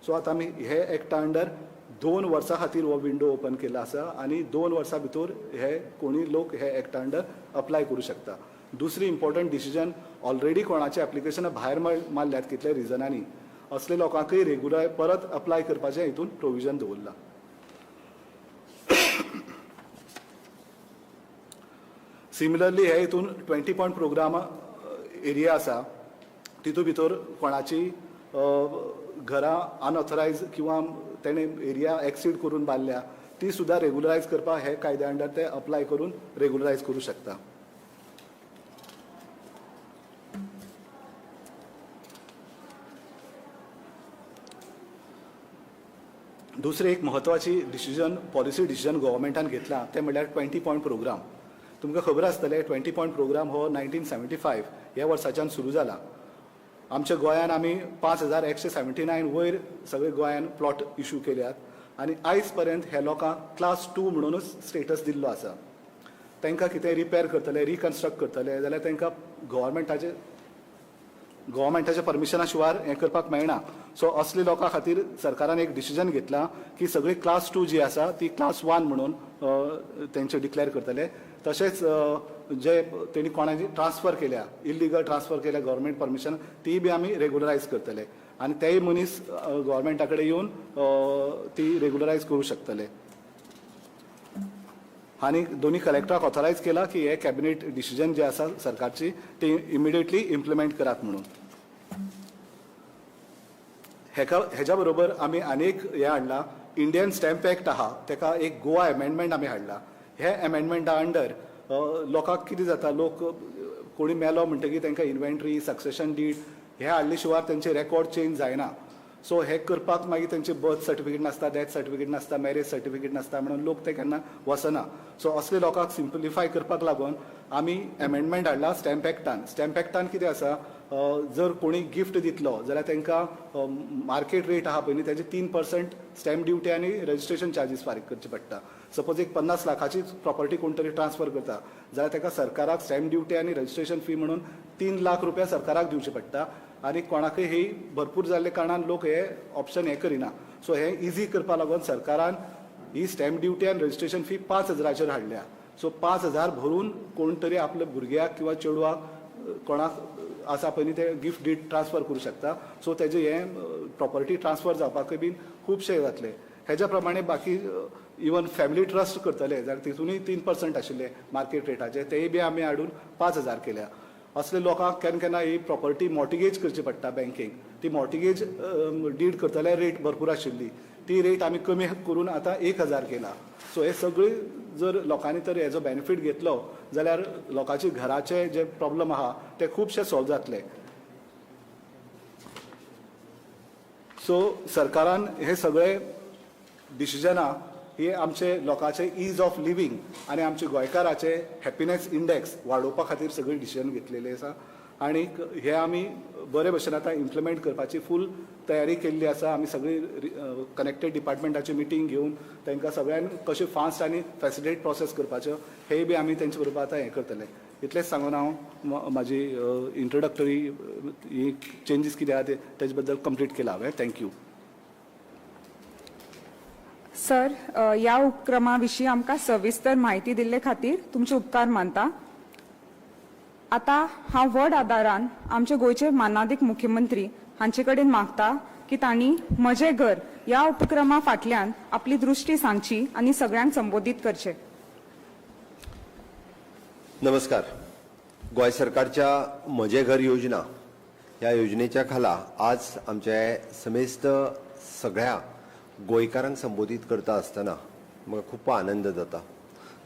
सो आतां आमी हे एक्टा अंडर 2 वर्सां खातीर हो विंडो ओपन केला आसा आनी 2 वर्सां भितर हे कोणी लोक हे एक्टा अंडर अप्लाय करूं शकता. दुसरी इम्पॉर्टंट डिसिजन, ऑलरेडी कोणाचे एप्लिकेशनां भायर मारल्यात कितल्या रिजनांनी असले लोकांकय रेगुलर परत अप्लाय करपाचें हितून प्रोविजन दवरलां. सिमिलरली हे हितून 20 पॉयंट प्रोग्राम एरिया आसा तितून भितर कोणाची घरां अनऑथरायज किंवा तेणें एरिया एक्सीड करून बांदल्या ती सुद्दां रेगुलरायज करपाक हे कायद्या अंडर ते अप्लाय करून रेगुलरायज करूं शकता. दुसरें एक म्हत्वाची डिसिजन, पॉलिसी डिसिजन गव्हर्मेंटान घेतला तें म्हणल्यार 20 पॉयंट प्रोग्राम. तुमकां खबर आसतलें, 20 पॉयंट प्रोग्राम हो 1975 ह्या वर्साच्यान सुरू जाला. आमच्या गोंयान आमी 5179 वयर सगळे गोंयान प्लॉट इशू केल्यात आनी आयज पर्यंत हे लोकांक क्लास 2 म्हणूनच स्टेटस दिल्लो आसा. तांकां कितें रिपेर करतले, रिकन्स्ट्रक्ट करतले जाल्यार तांकां गव्हर्मेंटाच्या परमिशना शिवाय हें करपाक मेळना. सो असले लोकां खातीर सरकारान एक डिसिजन घेतलां की सगळी क्लास 2 जी आसा ती क्लास 1 म्हणून तेंचे डिक्लेअर करतले. तशेंच जे तेणी कोणाची ट्रान्सफर केल्या, इल्लिगल ट्रान्सफर केल्या गव्हर्मेंट परमिशन, ती बी आमी रेगुलरायज करतले आनी तेय मनीस गव्हर्मेंटा कडेन येवन ती रेगुलरायज करूं शकतले. आनी दोनी कलेक्टराक ऑथरायज केला की हे कॅबिनेट डिसिजन जे आसा सरकारची ती इमिडिएटली इम्प्लिमेंट करात म्हणून. हेका हेज्या बरोबर आमी आनीक हें हाडलां, इंडियन स्टॅम्प एक्ट आहा तेका एक गोवा एमेंडमेंट आमी हाडला. हे एमेंडमेंटा अंडर लोकांक कितें जाता, लोक कोणी मेलो म्हणटकीर तांकां इन्व्हेंटरी, सक्सेशन did हे हाडले शिवाय तेंचे रेकॉर्ड चेंज जायना. सो हे करपाक मागीर तेंचे बर्थ सर्टिफिकेट नासता, डेथ सर्टिफिकेट नासता, मॅरेज सर्टिफिकेट नासता, म्हणून लोक ते केन्ना वचना. सो असले लोकांक सिम्पलिफाय करपाक लागून आमी एमेंडमेंट हाडला स्टॅम्प एक्टान. स्टॅम्प एक्टान कितें आसा, जर कोणी गिफ्ट दितलो जाल्यार तांकां मार्केट रेट आहा पळय न्ही तेजे 3% स्टॅम्प ड्युटी आनी रजिस्ट्रेशन चार्जीस फारीक करचे पडटा. सपोज एक 50 लाखाची प्रॉपर्टी कोण तरी ट्रान्सफर करता जाल्यार ताका सरकाराक स्टॅम्प ड्युटी आनी रजिस्ट्रेशन फी म्हणून 3 लाख रुपया सरकाराक दिवचे पडटा. आनी कोणाकय ही भरपूर जाल्ले कारणान लोक हे ऑप्शन हे करिना. सो हे इजी करपा लागून सरकारान ही स्टॅम्प ड्युटी आनी रजिस्ट्रेशन फी 5,000 हाडल्या. सो 5,000 भरून कोण तरी आपल्या भुरग्याक किंवा चेडवाक कोणाक आसा पळय न्ही ते गिफ्ट did transfer करूं शकता. सो तेजें हें प्रॉपर्टी ट्रान्सफर जावपाकय बीन खुबशें जातलें. हेज्या प्रमाणे बाकी इवन फॅमिली ट्रस्ट करतले जाल्यार तितूनय 3% आशिल्ले मार्केट रेटाचे, तेय बी आमी हाडून 5,000 केल्या. असले लोकांक केन्ना केन्ना ही प्रॉपर्टी मॉर्टिगेज करची पडटा बँकेक, ती मॉर्टिगेज did करतले रेट भरपूर आशिल्ली, ती रेट आमी कमी करून आतां 1,000 केला. सो हे सगळे जर लोकांनी तर हेजो बेनिफीट घेतलो जाल्यार लोकांचे घराचे जे प्रॉब्लम आहा ते खुबशे सॉल्व जातले. सो सरकारान हे सगळे डिसिजनां ही आमचे लोकांचे is of living आनी आमचे गोंयकाराचे हॅपिनेस इंडेक्स वाडोवपा खातीर सगळे डिसिजन घेतलेले आसा. आनी हे आमी बरे भशेन आतां इम्प्लिमेंट करपाची फूल तयारी केल्ली आसा. आमी सगळी कनेक्टेड डिपार्टमेंटाची मिटींग घेवन तांकां सगळ्यांक कशें फास्ट आनी फॅसिलिटेट प्रोसेस करपाच्यो हेय बी आमी तेंचे बरोबर आतां हें करतले. इतलेंच सांगून हांव म्हाजी इंट्रोडक्टरी ही चेंजीस कितें आहा ते तेजे बद्दल कंप्लीट केला हांवें. Thank you. Sir, ह्या उपक्रमा विशीं आमकां सविस्तर म्हायती दिल्ले खातीर तुमचे उपकार मानता. आतां हांव व्हड आदारान आमचे गोंयचे मानादीक मुख्यमंत्री हांचे कडेन मागता की तांणी म्हजें घर ह्या उपक्रमा फाटल्यान आपली दृश्टी सांगची आनी सगळ्यांक संबोधीत करचें. नमस्कार. गोंय सरकारच्या म्हजें घर योजना ह्या योजनेच्या खाला आज आमचे समेस्त सगळ्या गोंयकारांक संबोधीत करता आसतना म्हाका खूब आनंद जाता.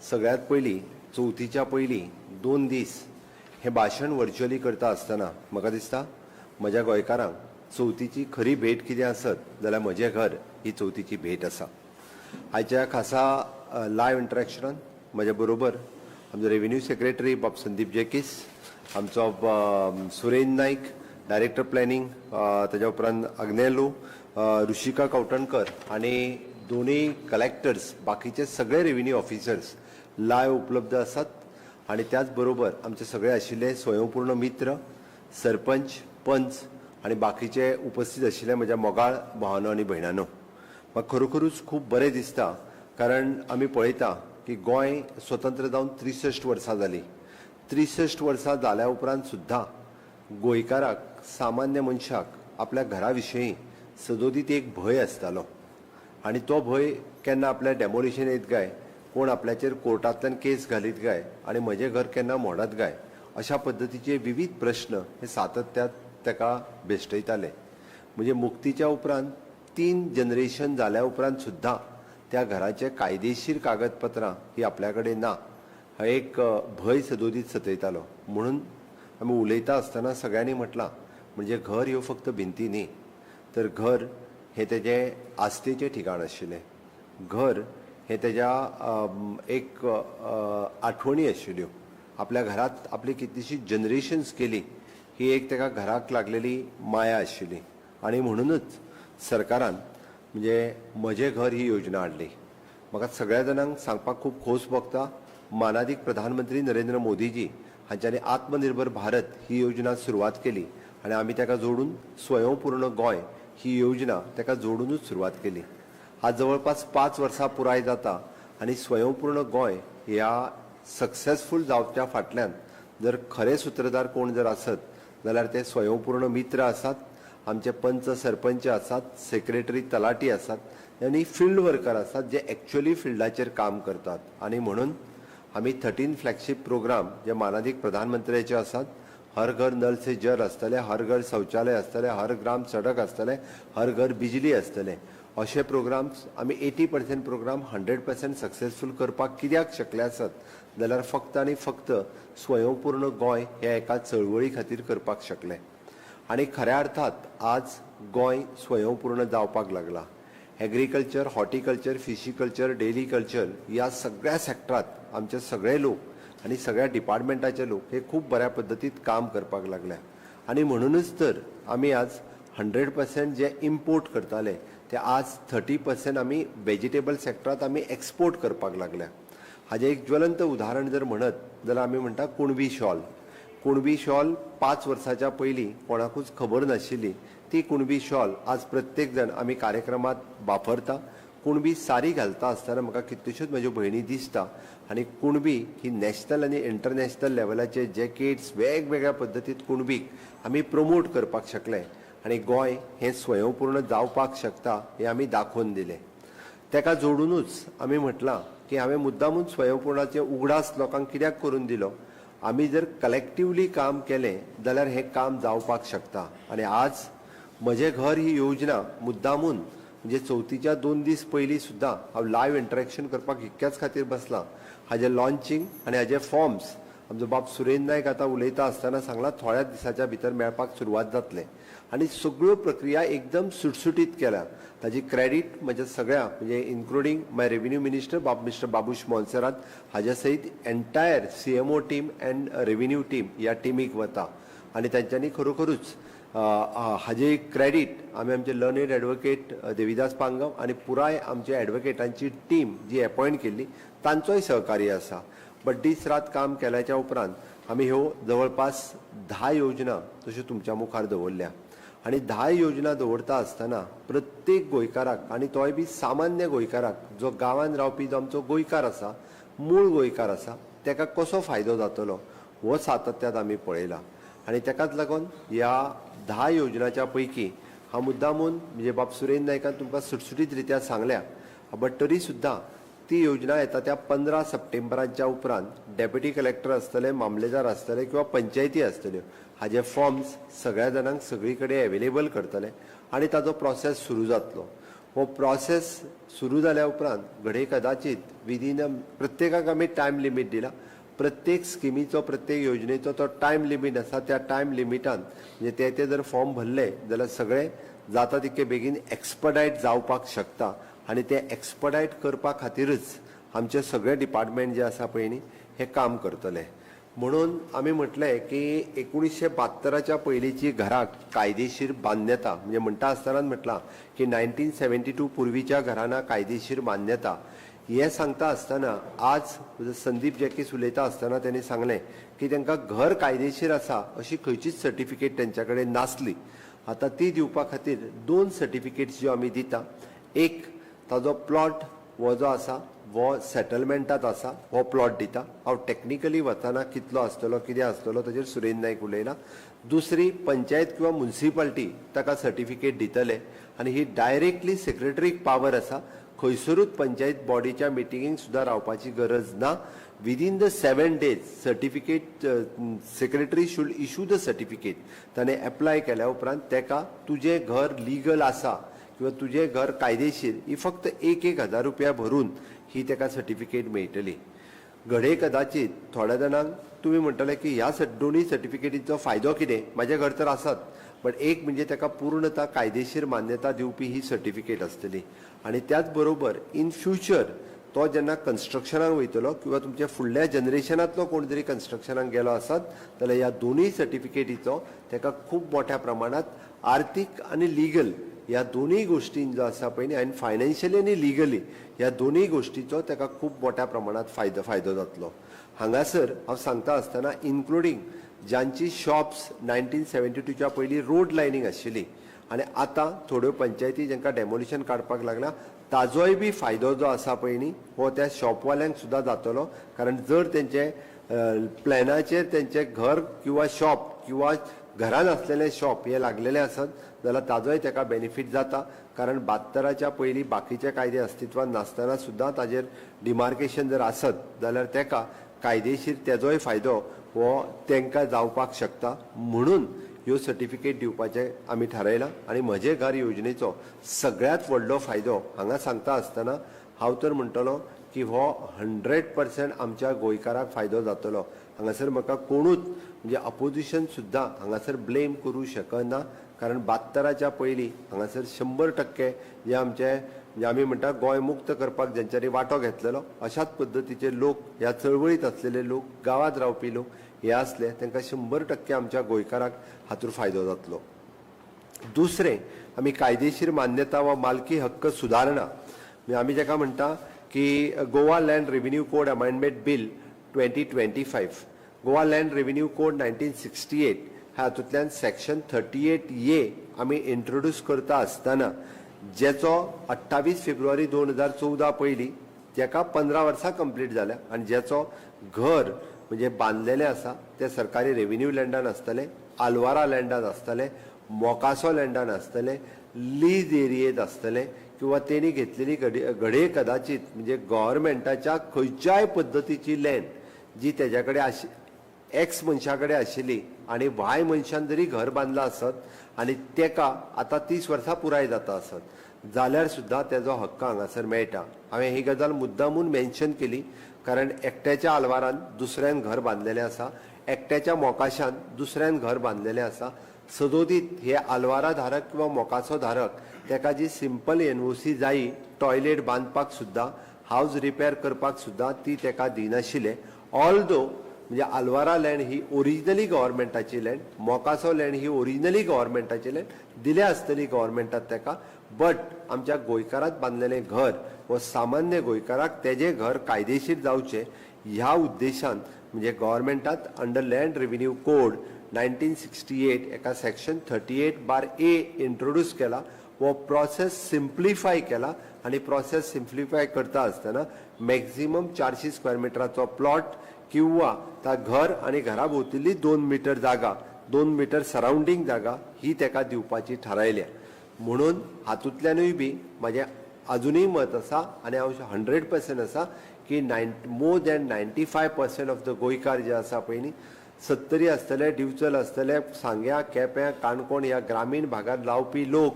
सगळ्यांत पयलीं चवथीच्या पयलीं 2 दीस हें भाशण वर्च्युअली करता आसतना म्हाका दिसता म्हज्या गोंयकारांक चवथीची खरी भेट कितें आसत जाल्यार म्हजें घर ही चवथीची भेट आसा. आयच्या खासा लायव्ह इंटरेक्शनान म्हज्या बरोबर आमचो रेव्हेन्यू सेक्रेटरी बाब संदीप जेकीस, आमचो सुरेन नायक डायरेक्टर प्लॅनिंग, ताज्या उपरांत अग्नेलो, ऋषिका कवठणकर आनी दोनूय कलेक्टर्स, बाकीचे सगळे रेव्हेन्यू ऑफिसर्स लायव्ह उपलब्ध आसात. आनी त्याच बरोबर आमचे सगळे आशिल्ले स्वयंपूर्ण मित्र, सरपंच, पंच आनी बाकीचे उपस्थित आशिल्ले म्हज्या मोगाळ भावानो आनी भयणानो, म्हाका खरोखरूच खूब बरें दिसता, कारण आमी पळयता की गोंय स्वतंत्र जावन 63 वर्सां जालीं. 63 वर्सां जाल्या उपरांत सुद्दां गोंयकाराक, सामान्य मनशाक आपल्या घरा विशयी सदोदीत एक भंय आसतालो आनी तो भंय केन्ना आपल्या डेमोलिशन येत काय, कोण आपल्याचेर कोर्टांतल्यान केस घालीत काय आनी म्हजें घर केन्ना मोडत काय, अशा पद्दतीचे विविध प्रश्न हे सातत्यात ताका भेश्टयताले. म्हणजे मुक्तीच्या उपरांत 3 जनरेशन जाल्या उपरांत सुद्दां त्या घराचे कायदेशीर कागदपत्रां ही आपल्या कडेन ना हा एक भंय सदोदीत सतयतालो. म्हणून आमी उलयता आसतना सगळ्यांनी म्हटलां, म्हणजे घर ह्यो फक्त भिंती न्ही, तर घर हें तेजें आस्थेचें ठिकाण आशिल्लें, घर हें तेज्या एक आठवणी आशिल्ल्यो. आपल्या घरांत आपली कितलीशीं जनरेशन्स गेली ही एक तेका घराक लागलेली माया आशिल्ली. आनी म्हणुनूच सरकारान म्हणजे म्हजें घर ही योजना हाडली. म्हाका सगळ्या जाणांक सांगपाक खूब खोस भोगता, मानादीक प्रधानमंत्री नरेंद्र मोदीजी हांच्यांनी आत्मनिर्भर भारत ही योजना सुरवात केली आनी आमी ताका जोडून स्वयंपूर्ण गोंय ही योजना ताका जोडुनूच सुरवात केली. आज जवळपास 5 वर्सां पुराय जाता आनी स्वयंपूर्ण गोंय ह्या सक्सेसफूल जावच्या फाटल्यान जर खरे सुत्रधार कोण जर आसत जाल्यार ते स्वयंपूर्ण मित्र आसात, आमचे पंच सरपंच आसात, सेक्रेटरी तलाटी आसात आनी फिल्ड वर्कर आसात जे एक्चुअली फिल्डाचेर काम करतात. आनी म्हणून आमी 13 फ्लॅगशीप प्रोग्राम जे मानादीक प्रधानमंत्र्याचे आसात, हर घर नल से जल आसतलें, हर घर शौचालय आसतलें, हर ग्राम सडक आसतलें, हर घर बिजली आसतलें, अशे प्रोग्राम्स आमी 80% प्रोग्राम 100% सक्सेसफूल करपाक कित्याक शकले आसत जाल्यार फक्त आनी फक्त स्वयंपूर्ण गोंय ह्या एका चळवळी खातीर करपाक शकले. आनी खऱ्या अर्थात आज गोंय स्वयंपूर्ण जावपाक लागला. एग्रीकल्चर, हॉर्टिकल्चर, फिशिकल्चर, डेरीकल्चर ह्या सगळ्या सेक्टरांत आमचे सगळे लोक आनी सगळ्या डिपार्टमेंटाचे लोक हे खूब बऱ्या पद्दतीन काम करपाक लागल्या. आनी म्हणुनूच तर आमी आज 100% जे इम्पोर्ट करताले ते आज 30% आमी वेजिटेबल सेक्टरांत आमी एक्सपोर्ट करपाक लागल्या. हाजें एक ज्वलंत उदाहरण जर म्हणत जाल्यार आमी म्हणटा कुणबी शॉल. कुणबी शॉल 5 वर्साच्या पयलीं कोणाकूच खबर नाशिल्ली, ती कुणबी शॉल आज प्रत्येक जाण आमी कार्यक्रमांत वापरता. कुणबी सारी घालता आसतना म्हाका कितल्योश्योच म्हज्यो भयणी दिसता आनी कुणबी ही नॅशनल आनी इंटरनॅशनल लेवलाचे जॅकेट्स वेगवेगळ्या पद्दतीत कुणबीक आमी प्रमोट करपाक शकले आनी गोंय हें स्वयंपूर्ण जावपाक शकता हें आमी दाखोवन दिलें. तेका जोडुनूच आमी म्हटलां की हांवें मुद्दामून स्वयंपूर्णाचे उगडास लोकांक कित्याक करून दिलो, आमी जर कलेक्टिवली काम केलें जाल्यार हें काम जावपाक शकता. आनी आज म्हजें घर ही योजना मुद्दामून म्हणजे चवथीच्या 2 दीस पयलीं सुद्दां हांव लायव्ह इंटरेक्शन करपाक इतक्याच खातीर बसलां. हाजें लॉन्चींग आनी हाजे फॉर्म्स आमचो बाब सुरेन नायक आतां उलयता आसतना सांगलां थोड्याच दिसाच्या भितर मेळपाक सुरवात जातलें आनी सगळ्यो प्रक्रिया एकदम सुटसुटीत केल्या. ताजी क्रेडीट म्हज्या सगळ्या म्हणजे including my revenue minister Bob mister Babush Monserrate हाज्या सयत entire CMO team and revenue team ह्या टिमीक वता आनी तांच्यांनी खरोखरूच हाजे क्रेडीट आमी आमचे लर्नेड एडवोकेट देविदास पांगम आनी पुराय आमचे एडवोकेटांची टीम जी एपॉयंट केल्ली तांचोय सहकार्य आसा. बट दीस रात काम केल्याच्या उपरांत आमी ह्यो जवळपास 10 योजना तश्यो तुमच्या मुखार दवरल्या आनी 10 योजना दवरता आसतना प्रत्येक गोंयकाराक आनी तोय बी सामान्य गोंयकाराक जो गांवांत रावपी जो आमचो गोंयकार आसा, मूळ गोंयकार आसा, तेका कसो फायदो जातलो हो सातत्यात आमी पळयला. आनी तेकाच लागून ह्या 10 योजनाच्या पैकी हांव मुद्दामून म्हणजे बाब सुरेन नायकान तुमकां सुटसुटीत रित्या सांगल्या, बट तरी सुद्दां ती योजना येता त्या 15 सप्टेंबराच्या उपरांत डेप्युटी कलेक्टर आसतले, मामलेदार आसतले किंवा पंचायती आसतल्यो हाजे फॉर्म्स सगळ्या जाणांक सगळी कडेन एवेलेबल करतले आनी ताजो प्रोसेस सुरू जातलो. हो प्रोसेस सुरू जाल्या उपरांत घडये कदाचीत विदीन प्रत्येकाक आमी टायम लिमीट दिला, प्रत्येक स्किमीचो प्रत्येक योजनेचो तो टायम लिमीट आसा, त्या टायम लिमिटान म्हणजे ते ते जर फॉर्म भरले जाल्यार सगळे जाता तितके बेगीन एक्सपडायट जावपाक शकता आनी ते एक्सपडायट करपा खातीरच आमचे सगळे डिपार्टमेंट जे आसा पळय न्ही हे काम करतले. म्हणून आमी म्हटलें की 1972च्या पयलींची घराक कायदेशीर मान्यता म्हणजे म्हणटा आसतनाच म्हटलां की 1972 पुर्वीच्या घरांना कायदेशीर मान्यता हें सांगता आसतना आज संदीप जॅकीस उलयता आसतना तेणी सांगलें की तांकां घर कायदेशीर आसा अशी खंयचीच सर्टिफिकेट तेंच्या कडेन नासली. आतां ती दिवपा खातीर 2 सर्टिफिकेट्स ज्यो आमी दिता, एक ताजो प्लॉट हो जो आसा हो सेटलमेंटात आसा हो प्लॉट दिता, हांव टॅक्निकली वतना कितलो आसतलो कितें आसतलो ताजेर सुरेन नायक उलयला. दुसरी पंचायत किंवा मुन्सिपाल्टी ताका सर्टिफिकेट दितले आनी ही डायरेक्टली सेक्रेटरीक पावर आसा, खंयसरूच पंचायत बॉडीच्या मिटिंगेक सुद्दां रावपाची गरज ना. Within the 7 days certificate secretary should issue the certificate. ताणें एप्लाय केल्या उपरांत तेका तुजें घर लिगल आसा किंवा तुजें घर कायदेशीर ही फक्त एक एक हजार रुपया भरून ही ताका सर्टिफिकेट मेळटली. घडये कदाचित थोड्या जाणांक तुमी म्हणटले की ह्या दोनूय सर्टिफिकेटीचो फायदो कितें, म्हाजें घर तर आसात, बट एक म्हणजे ताका पूर्णता कायदेशीर मान्यता दिवपी ही सर्टिफिकेट आसतली आनी त्याच बरोबर इन फ्युचर तो जेन्ना कन्स्ट्रक्शनाक वयतलो किंवा तुमच्या फुडल्या जनरेशनांतलो कोण जरी कन्स्ट्रक्शनाक गेलो आसत जाल्यार ह्या दोनूय सर्टिफिकेटीचो ताका खूब मोठ्या प्रमाणांत आर्थीक आनी लिगल ह्या दोनूय गोश्टीन जो आसा पळय न्ही, आनी फायनान्शियली आनी लिगली ह्या दोनूय गोश्टीचो ताका खूब मोठ्या प्रमाणांत फायदो जातलो. हांगासर हांव सांगता आसतना इन्क्लुडींग जांची शॉप्स 1972च्या पयलीं रोड लायनींग आशिल्ली आनी आतां थोड्यो पंचायती जांकां डेमोलिशन काडपाक लागला ताजोय बी फायदो जो आसा पळय न्ही हो त्या शॉपवाल्यांक सुद्दां जातलो, कारण जर तेंचे प्लॅनाचेर तेंचें घर किंवा शॉप किंवा घरान आसलेलें शॉप हें लागलेलें आसत जाल्यार ताजोय ताका बेनिफीट जाता, कारण 72च्या पयलीं बाकीचे कायदे अस्तित्वान नासतना सुद्दां ताजेर डिमार्केशन जर आसत जाल्यार ताका कायदेशीर तेजोय फायदो हो तांकां जावपाक शकता. म्हणून ह्यो सर्टिफिकेट दिवपाचें आमी थारायलां आनी म्हजें घर योजनेचो सगळ्यांत व्हडलो फायदो हांगा सांगता आसतना हांव तर म्हणटलो की हो 100% आमच्या गोंयकाराक फायदो जातलो. हांगासर म्हाका कोणूच म्हणजे अपोजिशन सुद्दां हांगासर ब्लेम करूं शकना, कारण 72च्या पयलीं हांगासर 100% जे आमचे म्हणजे आमी म्हणटा गोंय मुक्त करपाक जेंच्यांनी वांटो घेतलेलो अशाच पद्दतीचे लोक ह्या चळवळींत आसलेले लोक, गांवांत रावपी लोक हे आसले, तांकां 100% आमच्या गोंयकाराक हातूंत फायदो जातलो. दुसरें, आमी कायदेशीर मान्यता वा मालकी हक्क सुदारणा म्हणजे आमी जाका म्हणटा की Goa land revenue code amendment bill 2025, Goa land revenue code 1968 हातूंतल्यान सेक्शन 38A आमी इंट्रोड्यूस करता आसतना जेचो 28 फेब्रुवारी 2014 पयलीं जेका 15 वर्सां कंप्लीट जाल्या आनी जेचो घर म्हणजे बांदलेलें आसा तें सरकारी रेविन्यू लँडान आसतलें, आलवारा लँडान आसतलें, मोकासो लँडान आसतलें, लीज एरियेंत आसतलें किंवा तेणी घेतलेली घडये कदाचित म्हणजे गव्हर्मेंटाच्या खंयच्याय पद्दतीची लँड जी तेज्या कडेन एक्स मनशा कडेन आशिल्ली आनी वाय मनशान जरी घर बांदलां आसत आनी तेका आतां 30 वर्सां पुराय जाता आसत जाल्यार सुद्दां तेजो हक्क हांगासर मेळटा. हांवें ही गजाल मुद्दामून मेन्शन केली कारण एकट्याच्या आलवारान दुसऱ्यान घर बांदलेलें आसा, एकट्याच्या मोकाशान दुसऱ्यान घर बांदलेलें आसा. सदोदीत हे आलवारा धारक किंवा मोकासो धारक तेका जी सिंपल NOC जायी टॉयलेट बांदपाक सुद्दां, हावज रिपेर करपाक सुद्दां ती तेका दिनाशिल्ले. ऑल्दो म्हणजे आलवारा लँड ही ओरिजिनली गव्हर्मेंटाची लँड, मोकासो लँड ही ओरिजिनली गव्हर्मेंटाची लँड दिल्या आसतली गव्हर्मेंटात तेका, बट आमच्या गोंयकारात बांदलेलें घर हो सामान्य गोंयकाराक तेजें घर कायदेशीर जावचें ह्या उद्देशान म्हणजे गव्हर्मेंटात अंडर लँड रेविन्यू कोड 1968 एका सेक्शन 38(A) introduce केला, हो प्रोसेस सिम्प्लिफाय केला आनी प्रोसेस सिम्प्लिफाय करता आसतना मॅक्झिमम 400 स्क्वेअर मिटराचो प्लॉट किंवा ता घर आनी घरा भोंवतली 2 मिटर जागा, 2 मिटर सरावंडींग जागा ही तेका दिवपाची थारायल्या. म्हणून हातूंतल्यानूय बी म्हाजें अजुनूय मत आसा आनी हांव 100% आसा की मोर दॅन 95% ऑफ the गोंयकार जे आसा पळय न्ही, सत्तरी आसतले, दिवचल आसतले, सांग्या, केप्यां, काणकोण ह्या ग्रामीण भागांत रावपी लोक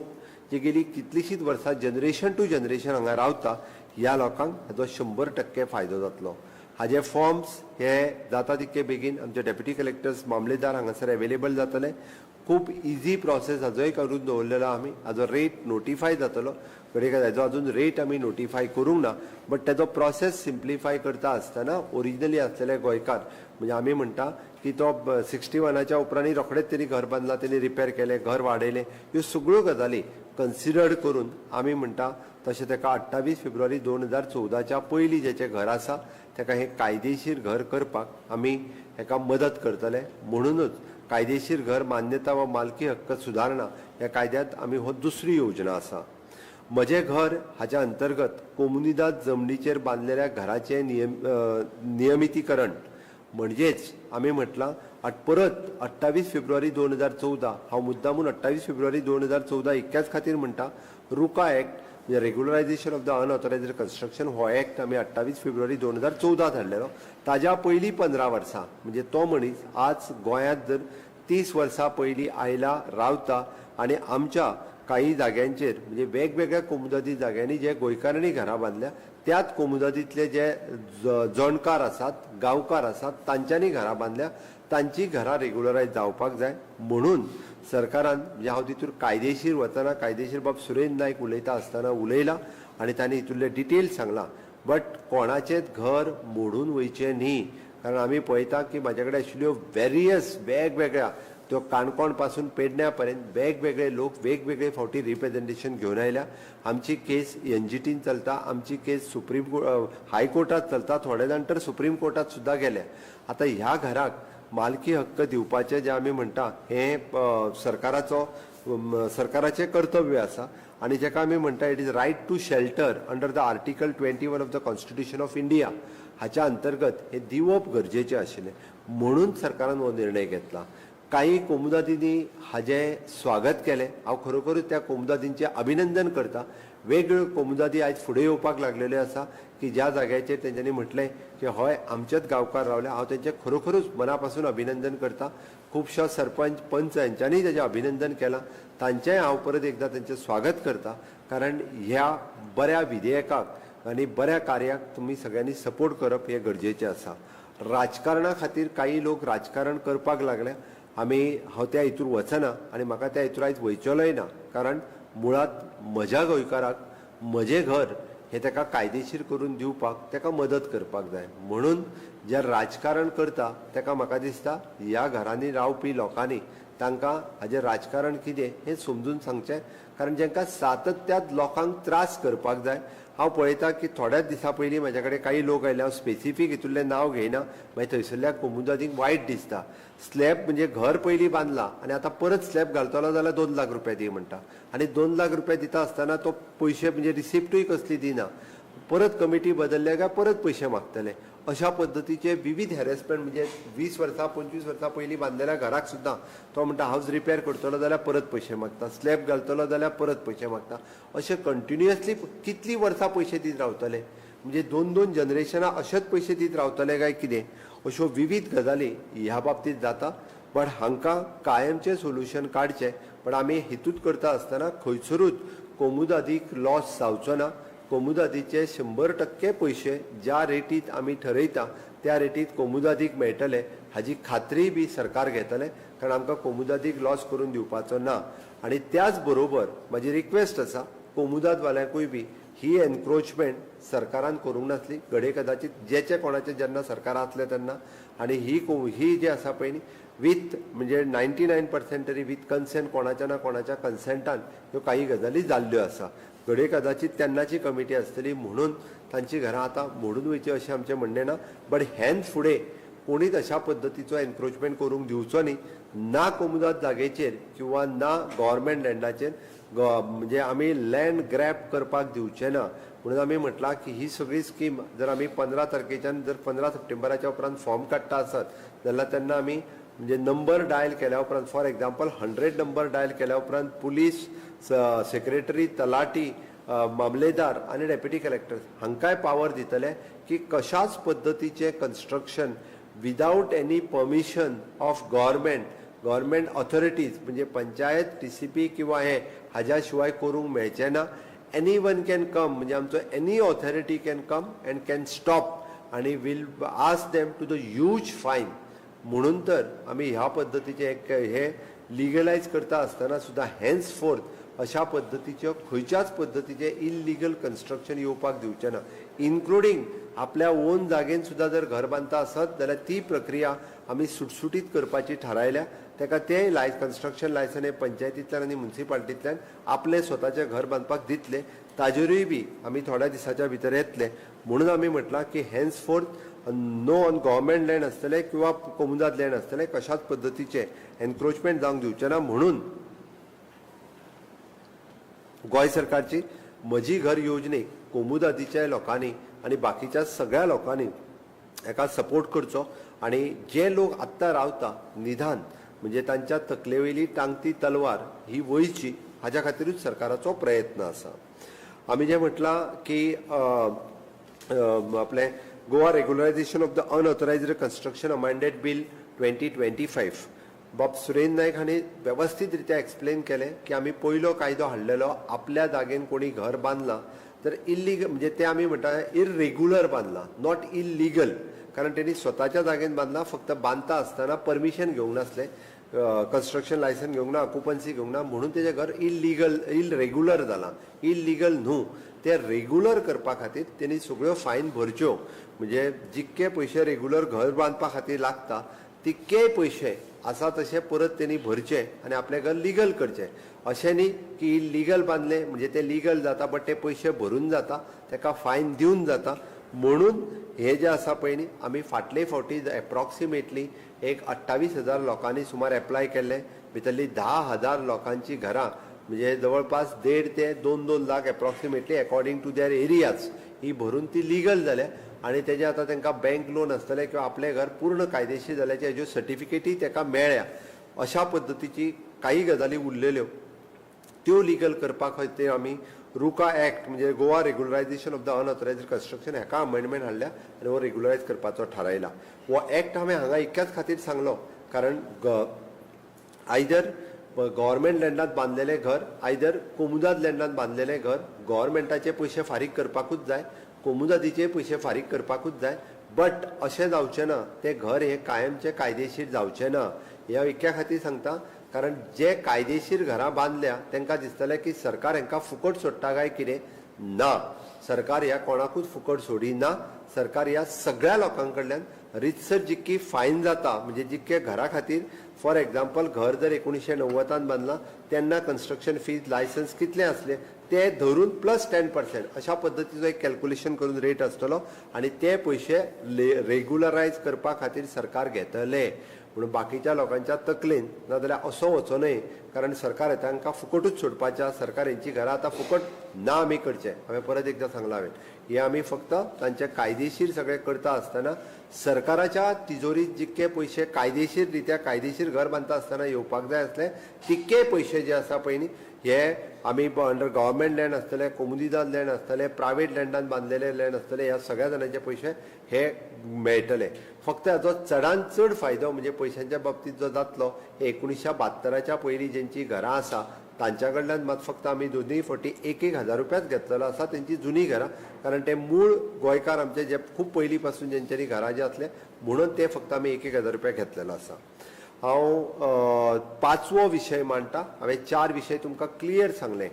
जे गेली कितलींशींच वर्सां जनरेशन टू जनरेशन हांगा रावता ह्या लोकांक हाजो 100% फायदो जातलो. हाजे फॉर्म्स हे जाता तितके बेगीन आमचे डेप्युटी कलेक्टर्स, मामलेदार हांगासर एवेलेबल जातले. खूब इजी प्रोसेस हाजोय करून दवरलेलो आमी. हाजो रेट नोटिफाय जातलो, घडये हाजो अजून रेट आमी नोटिफाय करूंक ना, बट तेजो प्रोसेस सिम्प्लिफाय करता आसतना ओरिजिनली आसलेले गोंयकार म्हणजे आमी म्हणटा की तो 61च्या उपरांत रोखडेच तेणी घर बांदलां, तेणी रिपेर केलें, घर वाडयलें, ह्यो सगळ्यो गजाली कन्सिडर्ड करून आमी म्हणटा तशें ताका 28 फेब्रुवारी 2014च्या पयलीं जेचें घर आसा ताका हें कायदेशीर घर करपाक आमी हेका मदत करतले. म्हणूनच कायदेशीर घर मान्यता वा मालकी हक्क सुदारणा ह्या कायद्यांत आमी हो दुसरी योजना आसा. म्हजें घर हाच्या अंतर्गत कोमुनिदाद जमनीचेर बांदलेल्या घराचें नियमितीकरण म्हणजेच आमी म्हटलां परत 28 फेब्रुवारी 2014, हांव मुद्दामून 28 फेब्रुवारी 2014 इतक्याच खातीर म्हणटा, रुका एक्ट म्हणजे regularisation of the unauthorised construction हो एक्ट आमी 28 फेब्रुवारी 2014 हाडलेलो. ताज्या पयलीं 15 वर्सां म्हणजे तो मनीस आज गोंयांत जर 30 वर्सां पयलीं आयला, रावता आनी आमच्या काही जाग्यांचेर म्हणजे वेगवेगळ्या कोमुदादी जाग्यांनी जे गोंयकारांनी घरां बांदल्या त्याच कोमुदादींतले जे जणकार आसात, गांवकार आसात, तांच्यांनी घरां बांदल्या, तांची घरां रेगुलरायज जावपाक जाय. म्हणून सरकारान, म्हणजे हांव तितूर कायदेशीर वचना, कायदेशीर बाब सुरेंद्र नायक उलयता आसतना उलयला आनी तांणी हितूंतले डिटेल्स सांगला, बट कोणाचेंच घर मोडून वयचें न्ही. कारण आमी पळयता की म्हाजे कडेन आशिल्ल्यो वेरियस वेगवेगळ्या त्यो काणकोण पासून पेडण्या पर्यंत वेगवेगळे लोक वेगवेगळे फावटी रिप्रेजेंटेशन घेवन आयल्या. आमची केस एनजीटीन चलता, आमची केस सुप्रीम हायकोर्टात चलता, थोडे जाण तर सुप्रीम कोर्टात सुद्दां गेले. आतां ह्या घराक मालकी हक्क दिवपाचें जें आमी म्हणटा हें सरकाराचो सरकाराचें कर्तव्य आसा आनी जेका आमी म्हणटा it is right to shelter under the Article 21 of the Constitution of India, हाच्या अंतर्गत हें दिवप गरजेचें आशिल्लें, म्हणून सरकारान हो निर्णय घेतला. काही कोमुदादींनी हाजें स्वागत केलें, हांव खरोखरूच त्या कोमुदादींचें अभिनंदन करता. वेगवेगळ्यो कोमुदादी आयज फुडें येवपाक लागलेल्यो आसा की ज्या जाग्याचेर तेंच्यांनी म्हटलें की हय आमचेच गांवकार रावले, हांव तेंचें खरोखरूच मना पासून अभिनंदन करता. खुबश्या सरपंच पंच हेंच्यांनी तेजें अभिनंदन केलां, तांचेंय हांव परत एकदां तेंचें स्वागत करता. कारण ह्या बऱ्या विधेयकाक आनी बऱ्या कार्याक तुमी सगळ्यांनी सपोर्ट करप हें गरजेचें आसा. राजकारणा खातीर काही लोक राजकारण करपाक लागले, आमी हांव त्या हितूर वचना आनी म्हाका त्या हितूर आयज वयचेलोय ना. कारण मुळांत म्हज्या गोंयकाराक म्हजें घर हें ताका कायदेशीर करून दिवपाक ताका मदत करपाक जाय. म्हणून जे राजकारण करता ताका म्हाका दिसता ह्या घरांनी रावपी लोकांनी तांकां हाजें राजकारण कितें हें समजून सांगचें. कारण जांकां सातत्यात लोकांक त्रास करपाक जाय, हांव पळयता की थोड्याच दिसां पयलीं म्हाज्या कडेन काही लोक आयले, हांव स्पेसिफीक हितूंतलें नांव घेयना, मागीर थंयसरल्या कोमुदादींक वायट दिसता. स्लॅब म्हणजे घर पयलीं बांदलां आनी आतां परत स्लॅब घालतलो जाल्यार 2 लाख रुपया दी म्हणटा, आनी 2 लाख रुपया दिता आसतना तो पयशे म्हणजे रिसिप्टूय कसली दिना, परत कमिटी बदलल्या काय परत पयशे मागतले. अशा पद्दतीचे विविध हॅरेसमेंट म्हणजे 20 वर्सां 25 वर्सां पयलीं बांदलेल्या घराक सुद्दां तो म्हणटा हावज रिपेर करतलो जाल्यार परत पयशे मागता, स्लॅब घालतलो जाल्यार परत पयशे मागता. अशें कंटिन्युअसली कितलीं वर्सां पयशे दीत रावतले, म्हणजे 2-2 जनरेशनां अशेंच पयशे दीत रावतले काय कितें, अश्यो विविध गजाली ह्या बाबतींत जाता. बट हांकां कायमचें सोल्युशन काडचें, पण आमी हितूत करता आसतना खंयसरूच कोमुदादीक लॉस जावचो ना. कोमुदादीचे 100% पयशे ज्या रेटीत आमी ठरयता त्या रेटीत कोमुदादीक मेळटले हाजी खात्री बी सरकार घेतले, कारण आमकां कोमुदादीक लॉस करून दिवपाचो ना. आनी त्याच बरोबर म्हाजी रिक्वेस्ट आसा कोमुदादवाल्यांकूय बी ही एनक्रोचमेंट सरकारान करूंक नासली, घडये कदाचित जेचे कोणाचे जेन्ना सरकार आसलें तेन्ना, आनी ही जी आसा पळय न्ही विथ म्हणजे 99% तरी विथ कन्सेंट, कोणाच्या ना कोणाच्या कन्सेंटान ह्यो काही गजाली जाल्ल्यो आसा. घडये कदाचित तेन्नाची कमिटी आसतली म्हणून तांची घरां आतां मोडून वयची अशें आमचें म्हणणें ना, बट हेन फुडें कोणीच अशा पद्दतीचो एनक्रोचमेंट करूंक दिवचो न्ही, ना कोमुदाद जागेचेर किंवा ना गव्हर्मेंट लँडाचेर, म्हणजे आमी लँड ग्रॅब करपाक दिवचे ना. म्हणून आमी म्हटलां की ही सगळी स्कीम जर आमी 15 तारखेच्यान जर 15 सप्टेंबराच्या उपरांत फॉर्म काडटा आसत जाल्यार तेन्ना आमी म्हणजे नंबर डायल केल्या उपरांत, फॉर एग्जाम्पल 100 नंबर डायल केल्या उपरांत पुलीस सेक्रेटरी, तलाठी, मामलेदार आनी डेप्युटी कलेक्टर हांकांय पावर दितले की कशाच पद्दतीचें construction without any permission of government authorities म्हणजे पंचायत, टीसीपी किंवा हे हाज्या शिवाय करूंक मेळचें ना. एनी वन can come, म्हणजे आमचो any authority can come and can stop आनी will ask them to the huge fine. म्हणून तर आमी ह्या पद्दतीचें एक हे लिगलायज करता आसतना सुद्दां हेन्स फोर्थ अशा पद्दतीच्यो खंयच्याच पद्दतीचें इलिगल कन्स्ट्रक्शन येवपाक दिवचें ना, इन्क्लुडींग आपल्या ओन जागेन सुद्दां जर घर बांदता आसत जाल्यार ती प्रक्रिया आमी सुटसुटीत करपाची थारायल्या. ताका ते कन्स्ट्रक्शन लायसन हे पंचायतींतल्यान आनी मुन्सिपाल्टींतल्यान आपलें स्वताचें घर बांदपाक दितले, ताजेरूय बी आमी थोड्या दिसाच्या भितर येतले. म्हणून आमी म्हटलां की henceforth no on government land आसतलें किंवा कोमुदाद लँड आसतलें कशाच पद्दतीचें एनक्रोचमेंट जावंक दिवचें ना. म्हणून गोंय सरकारची म्हजी घर योजनेक कोमुदादीच्या लोकांनी आनी बाकीच्या सगळ्या लोकांनी हेका सपोर्ट करचो आनी जे लोक आत्तां रावता निदान म्हणजे तांच्या तकले वयली टांगती तलवार ही वयची हाज्या खातीरूच सरकाराचो प्रयत्न आसा. आमी जें म्हटलां की आपलें Goa regularisation of the unauthorised construction amended bill 2025 बाब सुरेन नायक हांणी वेवस्थीत रित्या एक्सप्लेन केलें की आमी पयलो कायदो हाडलेलो, आपल्या जागेन कोणी घर बांदलां तर इल्लीगल, म्हणजे ते आमी म्हणटा इरेग्युलर बांदलां, not illegal, कारण तेणी स्वताच्या जागेन बांदलां, फक्त बांदता आसतना परमिशन घेवंक नासलें, कन्स्ट्रक्शन लायसन घेवंक ना, ऑक्युपन्सी घेवंक ना, म्हणून तेजें घर इल्लीगल इरेग्युलर जालां, इल्लीगल न्हू. ते रेगुलर करपा खातीर तेणी सगळ्यो फायन भरच्यो, म्हणजे जितके पयशे रेगुलर घर बांदपा खातीर लागता तितकेय पयशे आसा तशे परत तेणी भरचे आनी आपलें घर लिगल करचें. अशें न्ही की इल्लीगल बांदलें म्हणजे तें लिगल जाता, बट ते पयशे भरून जाता, तेका फायन दिवन जाता. म्हणून हे जे आसा पळय न्ही, आमी फाटले फावटी एप्रॉक्सिमेटली एक 28,000 लोकांनी सुमार एप्लाय केल्ले, भितरली 10,000 लोकांची घरां म्हणजे जवळपास 1.5 ते 2-2 lakh approximately according to their areas ही भरून ती लिगल जाल्या आनी तेजें आतां तांकां बँक लोन आसतलें किंवा आपलें घर पूर्ण कायदेशीर जाल्याचे हेज्यो सर्टिफिकेटी ताका मेळ्ळ्या. अशा पद्दतीची काही गजाली उरलेल्यो त्यो लिगल करपा खातीर आमी रुका एक्ट म्हणजे Goa regularisation of the unauthorised construction हाका अमेंडमेंट हाडल्या आनी हो रेगुलरायज करपाचो थारायला. हो एक्ट हांवें हांगा इतक्याच खातीर सांगलो कारण आयदर गव्हर्मेंट लँडांत बांदलेलें घर, आयदर कोमुदाद लँडांत बांदलेलें घर, गव्हर्मेंटाचे पयशे फारीक करपाकूच जाय, कोमुदादीचे पयशे फारीक करपाकूच जाय, बट अशें जावचें ना, तें घर हें कायमचें कायदेशीर जावचें ना. हें हांव इतक्या खातीर सांगता कारण जे कायदेशीर घरां बांदल्या तांकां दिसतलें की सरकार हांकां फुकट सोडटा काय कितें. ना, सरकार ह्या कोणाकूच फुकट सोडिना. सरकार ह्या सगळ्या लोकां कडल्यान रितसर जितकी फायन जाता, म्हणजे जितके घरा खातीर, फॉर एग्जाम्पल घर जर 1990 बांदलां तेन्ना कन्स्ट्रक्शन फीज लायसन्स कितलें आसलें ते धरून प्लस 10% अशा पद्दतीचो एक कॅल्कुलेशन करून रेट आसतलो आनी ते पयशे रेगुलरायज करपा खातीर सरकार घेतले. म्हणून बाकीच्या लोकांच्या तकलेन नाजाल्यार असो वचो न्हय, कारण सरकार तांकां फुकटूच सोडपाच्या, सरकार हेंची घरां आतां फुकट ना आमी करचें. हांवें परत एकदां सांगलां, हांवें हे आमी फक्त तांचे कायदेशीर सगळें करता आसतना सरकाराच्या तिजोरीत जितके पयशे कायदेशीर रित्या कायदेशीर घर बांदता आसतना येवपाक जाय आसले तितके पयशे जे आसा पळय न्ही, हे आमी अंडर गव्हर्मेंट लँड आसतले, कोमुनिदाद लँड आसतले, प्रायवेट लँडान बांदलेले लँड आसतले, ह्या सगळ्या जाणांचे पयशे हे मेळटले. फक्त हाचो चडान चड फायदो म्हणजे पयशांच्या बाबतींत जो जातलो, हे 1972 पयलीं जेंची घरां आसा तांच्या कडल्यान मात फक्त आमी दोनूय फावटी 1-1 हजार रुपयाच घेतलेलो आसा तेंची जुनी घरां, कारण ते मूळ गोंयकार आमचे जे खूब पयलीं पासून जेंच्यांनी घरां जे आसले म्हणून ते फक्त आमी 1-1 हजार रुपया घेतलेलो आसा. हांव पांचवो विशय मांडटा. हांवें 4 विशय तुमकां क्लियर सांगले.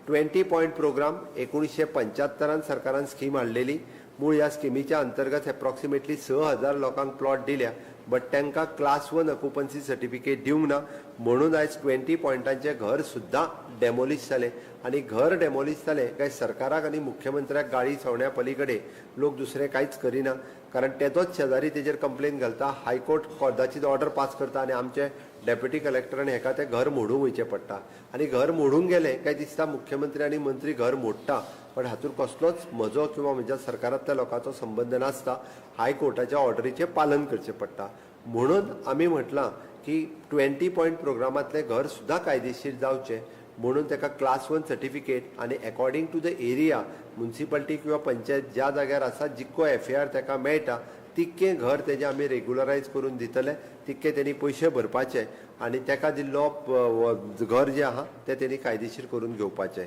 20 पॉयंट प्रोग्राम 1975 सरकारान स्कीम हाडलेली. मूळ ह्या स्किमीच्या अंतर्गत एप्रॉक्सिमेटली 6,000 लोकांक प्लॉट दिल्या, बट तांकां क्लास 1 ऑक्युपन्सी सर्टिफिकेट दिवंक ना, म्हणून आयज 20 पॉयंटांचें घर सुद्दां डेमोलिश जालें. आनी घर डेमोलिश जालें काय सरकाराक आनी मुख्यमंत्र्याक गाळी सवण्या पलीकडे लोक दुसरें कांयच करिना, कारण तेजोच शेजारी तेजेर कंप्लेन घालता, हायकोर्ट कदाचीत ऑर्डर पास करता आनी आमचे डेप्युटी कलेक्टर आनी हेका तें घर मोडूंक वयचें पडटा. आनी घर मोडूंक गेलें काय दिसता मुख्यमंत्री आनी मंत्री घर मोडटा, पण हातूंत कसलोच म्हजो किंवा म्हज्या सरकारांतल्या लोकांचो संबंद नासता. हायकोर्टाच्या ऑर्डरीचें पालन करचें पडटा. म्हणून आमी म्हटलां की 20 पॉयंट प्रोग्रामांतलें घर सुद्दां कायदेशीर जावचें म्हणून ताका क्लास 1 सर्टिफिकेट आनी according to the area municipality किंवा पंचायत ज्या जाग्यार आसा जितको एफएआर ताका मेळटा तितकें घर तेजें आमी रेगुलरायज करून दितले, तितके तेणी पयशे भरपाचे आनी ताका दिल्लो घर जें आहा तें तेणी कायदेशीर करून घेवपाचें.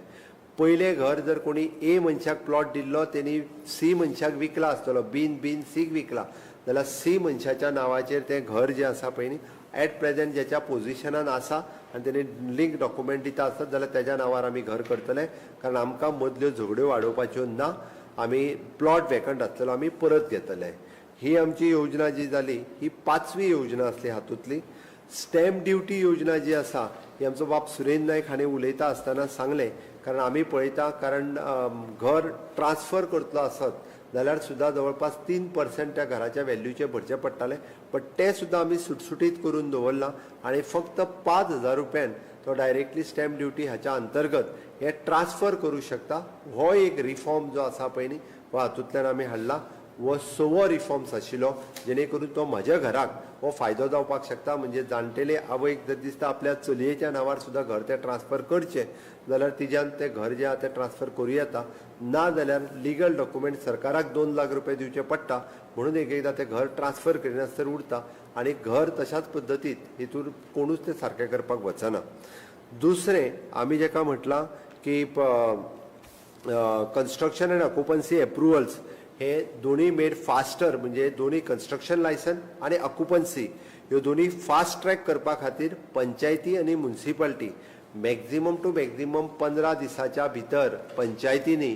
पयलें घर जर कोणी ए मनशाक प्लॉट दिल्लो, तेणी सी मनशाक विकला आसतलो, बीन बीन सीक विकला जाल्यार सी मनशाच्या नांवाचेर तें घर जें आसा पळय न्ही, एट प्रेझेंट ज्याच्या पोझिशनान आसा आनी तेणी लिंक डॉक्युमेंट दिता आसत जाल्यार तेज्या नांवार आमी घर करतले, कारण आमकां मदल्यो झगड्यो वाडोवपाच्यो ना. आमी प्लॉट वेकंट आसतलो आमी परत घेतले. ही आमची योजना जी जाली ही पांचवी योजना आसली. हातूंतली स्टॅम्प ड्युटी योजना जी आसा ही आमचो बाब सुरेन नायक हांणी उलयता आसतना सांगलें, कारण आमी पळयता, कारण घर ट्रान्सफर करतलो आसत जाल्यार सुद्दां जवळपास 3% त्या घराच्या व्हॅल्यूचे भरचे पडटाले, बट ते सुद्दां आमी सुटसुटीत करून दवरलां आनी फक्त 5,000 रुपयान तो डायरेक्टली स्टॅम्प ड्युटी हाच्या अंतर्गत हे ट्रान्सफर करूं शकता. हो एक रिफॉर्म जो आसा पळय न्ही, हो हातूंतल्यान आमी हाडला. हो सवो रिफॉर्म्स आशिल्लो, जेणे करून तो म्हज्या घराक हो फायदो जावपाक शकता. म्हणजे जाणटेले आवयक जर दिसता आपल्या चलयेच्या नांवार सुद्दां घर तें ट्रान्सफर करचें जाल्यार तिज्यान तें घर जें आहा तें ट्रान्सफर करूं येता. ना जाल्यार लिगल डॉक्युमेंट सरकाराक 2 लाख रुपया दिवचे पडटा, म्हणून एक एकदां तें घर ट्रान्सफर करिनासतना उरता आनी घर तशाच पद्दतीत हितूर कोणूच तें सारकें करपाक वचना. दुसरें आमी जेका म्हटलां की कन्स्ट्रक्शन एंड ऑक्युपन्सी एप्रुवल्स हे दोनूय मेड फास्टर, म्हणजे दोनूय कन्स्ट्रक्शन लायसन आनी ऑक्युपन्सी ह्यो दोनूय फास्ट ट्रॅक करपा खातीर पंचायती आनी मुन्सिपाल्टी मॅक्झिमम टू मॅक्झिमम 15 दिसाच्या भितर पंचायतींनी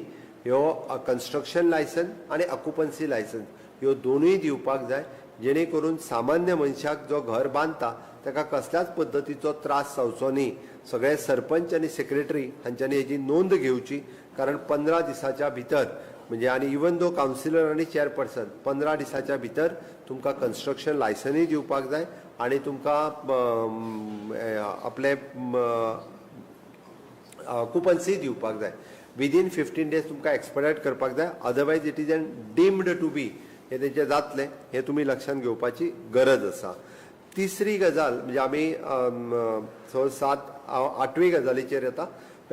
ह्यो कन्स्ट्रक्शन लायसन आनी ऑक्युपन्सी लायसन ह्यो दोनूय दिवपाक जाय, जेणे करून सामान्य मनशाक जो घर बांदता ताका कसल्याच पद्दतीचो त्रास जावचो न्ही. सगळे सरपंच आनी सेक्रेटरी हांच्यांनी हेजी नोंद घेवची, कारण 15 दिसाच्या भितर म्हणजे आनी इवन दो कावन्सिलर आनी चेअरपर्सन 15 दिसाच्या भितर तुमकां कन्स्ट्रक्शन लायसनूय दिवपाक जाय आनी तुमकां आपले ऑक्युपन्सी दिवपाक जाय. विदीन 15 डेज तुमकां एक्सपेडायट करपाक जाय, otherwise it is an deemed to be हें तेंचें जातलें, हें तुमी लक्षांत घेवपाची गरज आसा. तिसरी गजाल म्हणजे आमी 6, 7, 8वी गजालीचेर येता.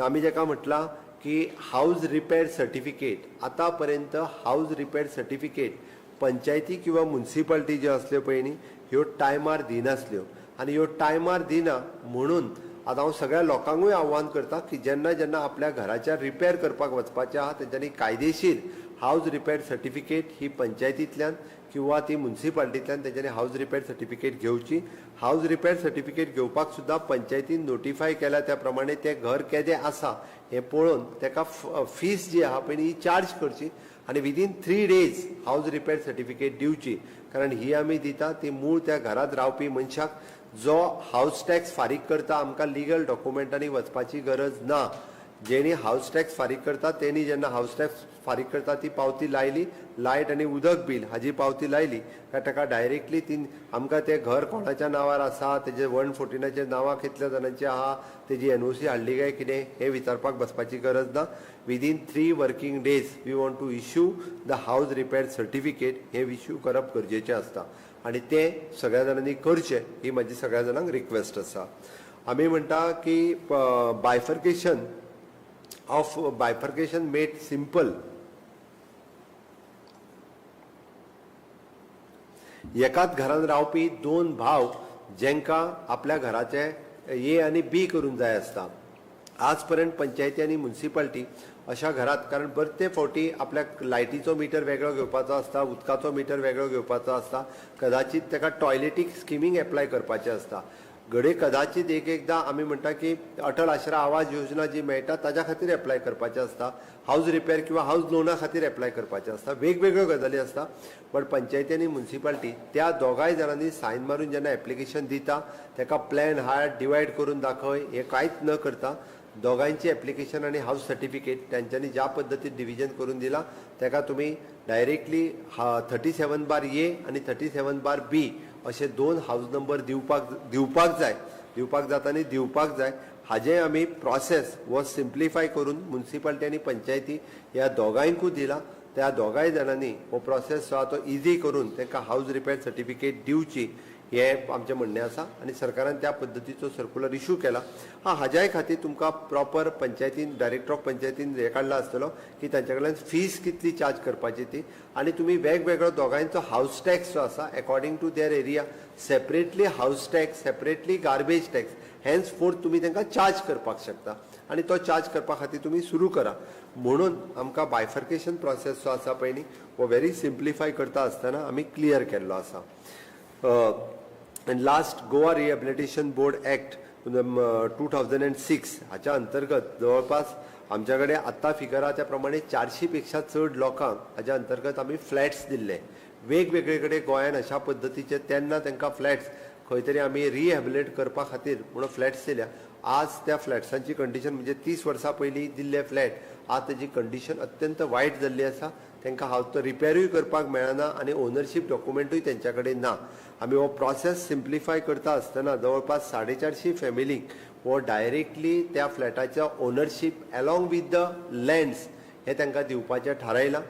आमी जेका म्हटलां की हावज रिपेर सर्टिफिकेट, आतां पर्यंत हावज रिपेर सर्टिफिकेट पंचायती किंवा मुन्सिपाल्टी ज्यो आसल्यो पळय न्ही ह्यो टायमार दिनासल्यो आनी ह्यो टायमार दिना म्हणून आतां हांव सगळ्या लोकांकूय आव्हान करता की जेन्ना जेन्ना आपल्या घराच्या रिपेर करपाक वचपाचें आहा तेंच्यांनी कायदेशीर हावज रिपेर सर्टिफिकेट ही पंचायतींतल्यान किंवा ती मुन्सिपाल्टींतल्यान तेंच्यांनी हावज रिपेर सर्टिफिकेट घेवची. हावज रिपेर सर्टिफिकेट घेवपाक सुद्दां पंचायतीन नोटिफाय केल्या त्या प्रमाणे तें घर केदें आसा हें पळोवन तेका फीस जी आहा पळय ही चार्ज करची आनी within 3 days house repair certificate दिवची, कारण ही आमी दिता ती मूळ त्या घरांत रावपी मनशाक जो हावज टॅक्स फारीक करता आमकां लिगल डॉक्युमेंटांनी वचपाची गरज ना. जेणी हावज टॅक्स फारीक करता तेणी जेन्ना हावज टॅक्स फारीक करता ती पावती लायली, लायट आनी उदक बील हाजी पावती लायली काय ताका डायरेक्टली ती आमकां तें घर कोणाच्या नांवार आसा, तेजे 114 नांवां कितल्या जाणांची आहा, तेजी NOC हाडली काय कितें हें विचारपाक बसपाची गरज ना. Within 3 working days we want to issue the house repair certificate हें इश्यू करप गरजेचें आसता आनी तें सगळ्या जाणांनी करचें ही म्हाजी सगळ्या जाणांक रिक्वेस्ट आसा. आमी म्हणटा की bifurcation of bifurcation made simple. एकाच घरान रावपी 2 भाव जेंका आपल्या घराचे ए आनी बी करून जाय आसता, आज पर्यंत पंचायती आनी मुन्सिपाल्टी अशा घरात, कारण बरे फावटी आपल्याक लायटीचो मिटर वेगळो घेवपाचो आसता, उदकाचो मिटर वेगळो घेवपाचो आसता, कदाचीत ताका टॉयलेटीक स्किमींग एप्लाय करपाचें आसता, घडये कदाचीत एक एकदां आमी म्हणटा की अटल आश्रा आवाज योजना जी मेळटा ताज्या खातीर एप्लाय करपाचें आसता, हावज रिपेर किंवा हावज लोना खातीर एप्लाय करपाचें आसता, वेगवेगळ्यो गजाली आसता. बट पंचायती आनी मुन्सिपाल्टी त्या दोगांय जाणांनी सायन मारून जेन्ना एप्लिकेशन दिता ताका प्लॅन हाड डिवायड करून दाखय हें कांयच न करता दोगांयची एप्लिकेशन आनी हावज सर्टिफिकेट तेंच्यांनी ज्या पद्दतीन डिविजन करून दिला ताका तुमी डायरेक्टली 37/A आनी 37/B अशे 2 हावज नंबर दिवपाक जाय, दिवपाक जाता आनी दिवपाक जाय. हाजें आमी प्रोसेस हो सिम्प्लिफाय करून मुन्सिपाल्टी आनी पंचायती ह्या दोगांयकूय दिला. त्या दोगांय जाणांनी हो प्रोसेस जो आहा तो इजी करून तांकां हावज रिपेर सर्टिफिकेट दिवची हें आमचें म्हणणें आसा आनी सरकारान त्या पद्दतीचो सर्कुलर इशू केला. हा, हाज्याय खातीर तुमकां प्रॉपर पंचायतीन डायरेक्टर ऑफ पंचायतीन हें काडला आसतलो की तांच्या कडल्यान फीस कितली चार्ज करपाची ती, आनी तुमी वेगवेगळो दोगांयचो हावज टॅक्स जो आसा according to their area separately house tax, separately garbage tax henceforth तुमी तांकां चार्ज करपाक शकता आनी तो चार्ज करपा खातीर तुमी सुरू करा. म्हणून आमकां बायफर्केशन प्रोसेस जो आसा पळय न्ही हो व्हेरी सिम्प्लिफाय करता आसतना आमी क्लियर केल्लो आसा. And last, Goa rehabilitation board act 2006 हाच्या अंतर्गत जवळपास आमच्या कडेन आत्तां फिगर आहा त्या प्रमाणे 400 पेक्षा चड लोकांक हाच्या अंतर्गत आमी फ्लॅट्स दिल्ले वेगवेगळे कडेन गोंयान अशा पद्दतीचे. तेन्ना तांकां फ्लॅट्स खंय तरी आमी रिहॅबिलिटेट करपा खातीर म्हणून फ्लॅट्स दिल्या. आज त्या फ्लॅट्सांची कंडिशन म्हणजे 30 वर्सां पयलीं दिल्ले फ्लॅट आज तेजी कंडिशन अत्यंत वायट जाल्ली आसा. तांकां हांव तो रिपेरूय करपाक मेळना आनी ओनरशीप डॉक्युमेंटूय तेंच्या कडेन ना. आमी हो प्रोसेस सिम्प्लिफाय करता आसतना जवळपास 450 फॅमिलीक हो डायरेक्टली त्या फ्लॅटाच्या ownership along with the lands हे तांकां दिवपाचें थारायलां,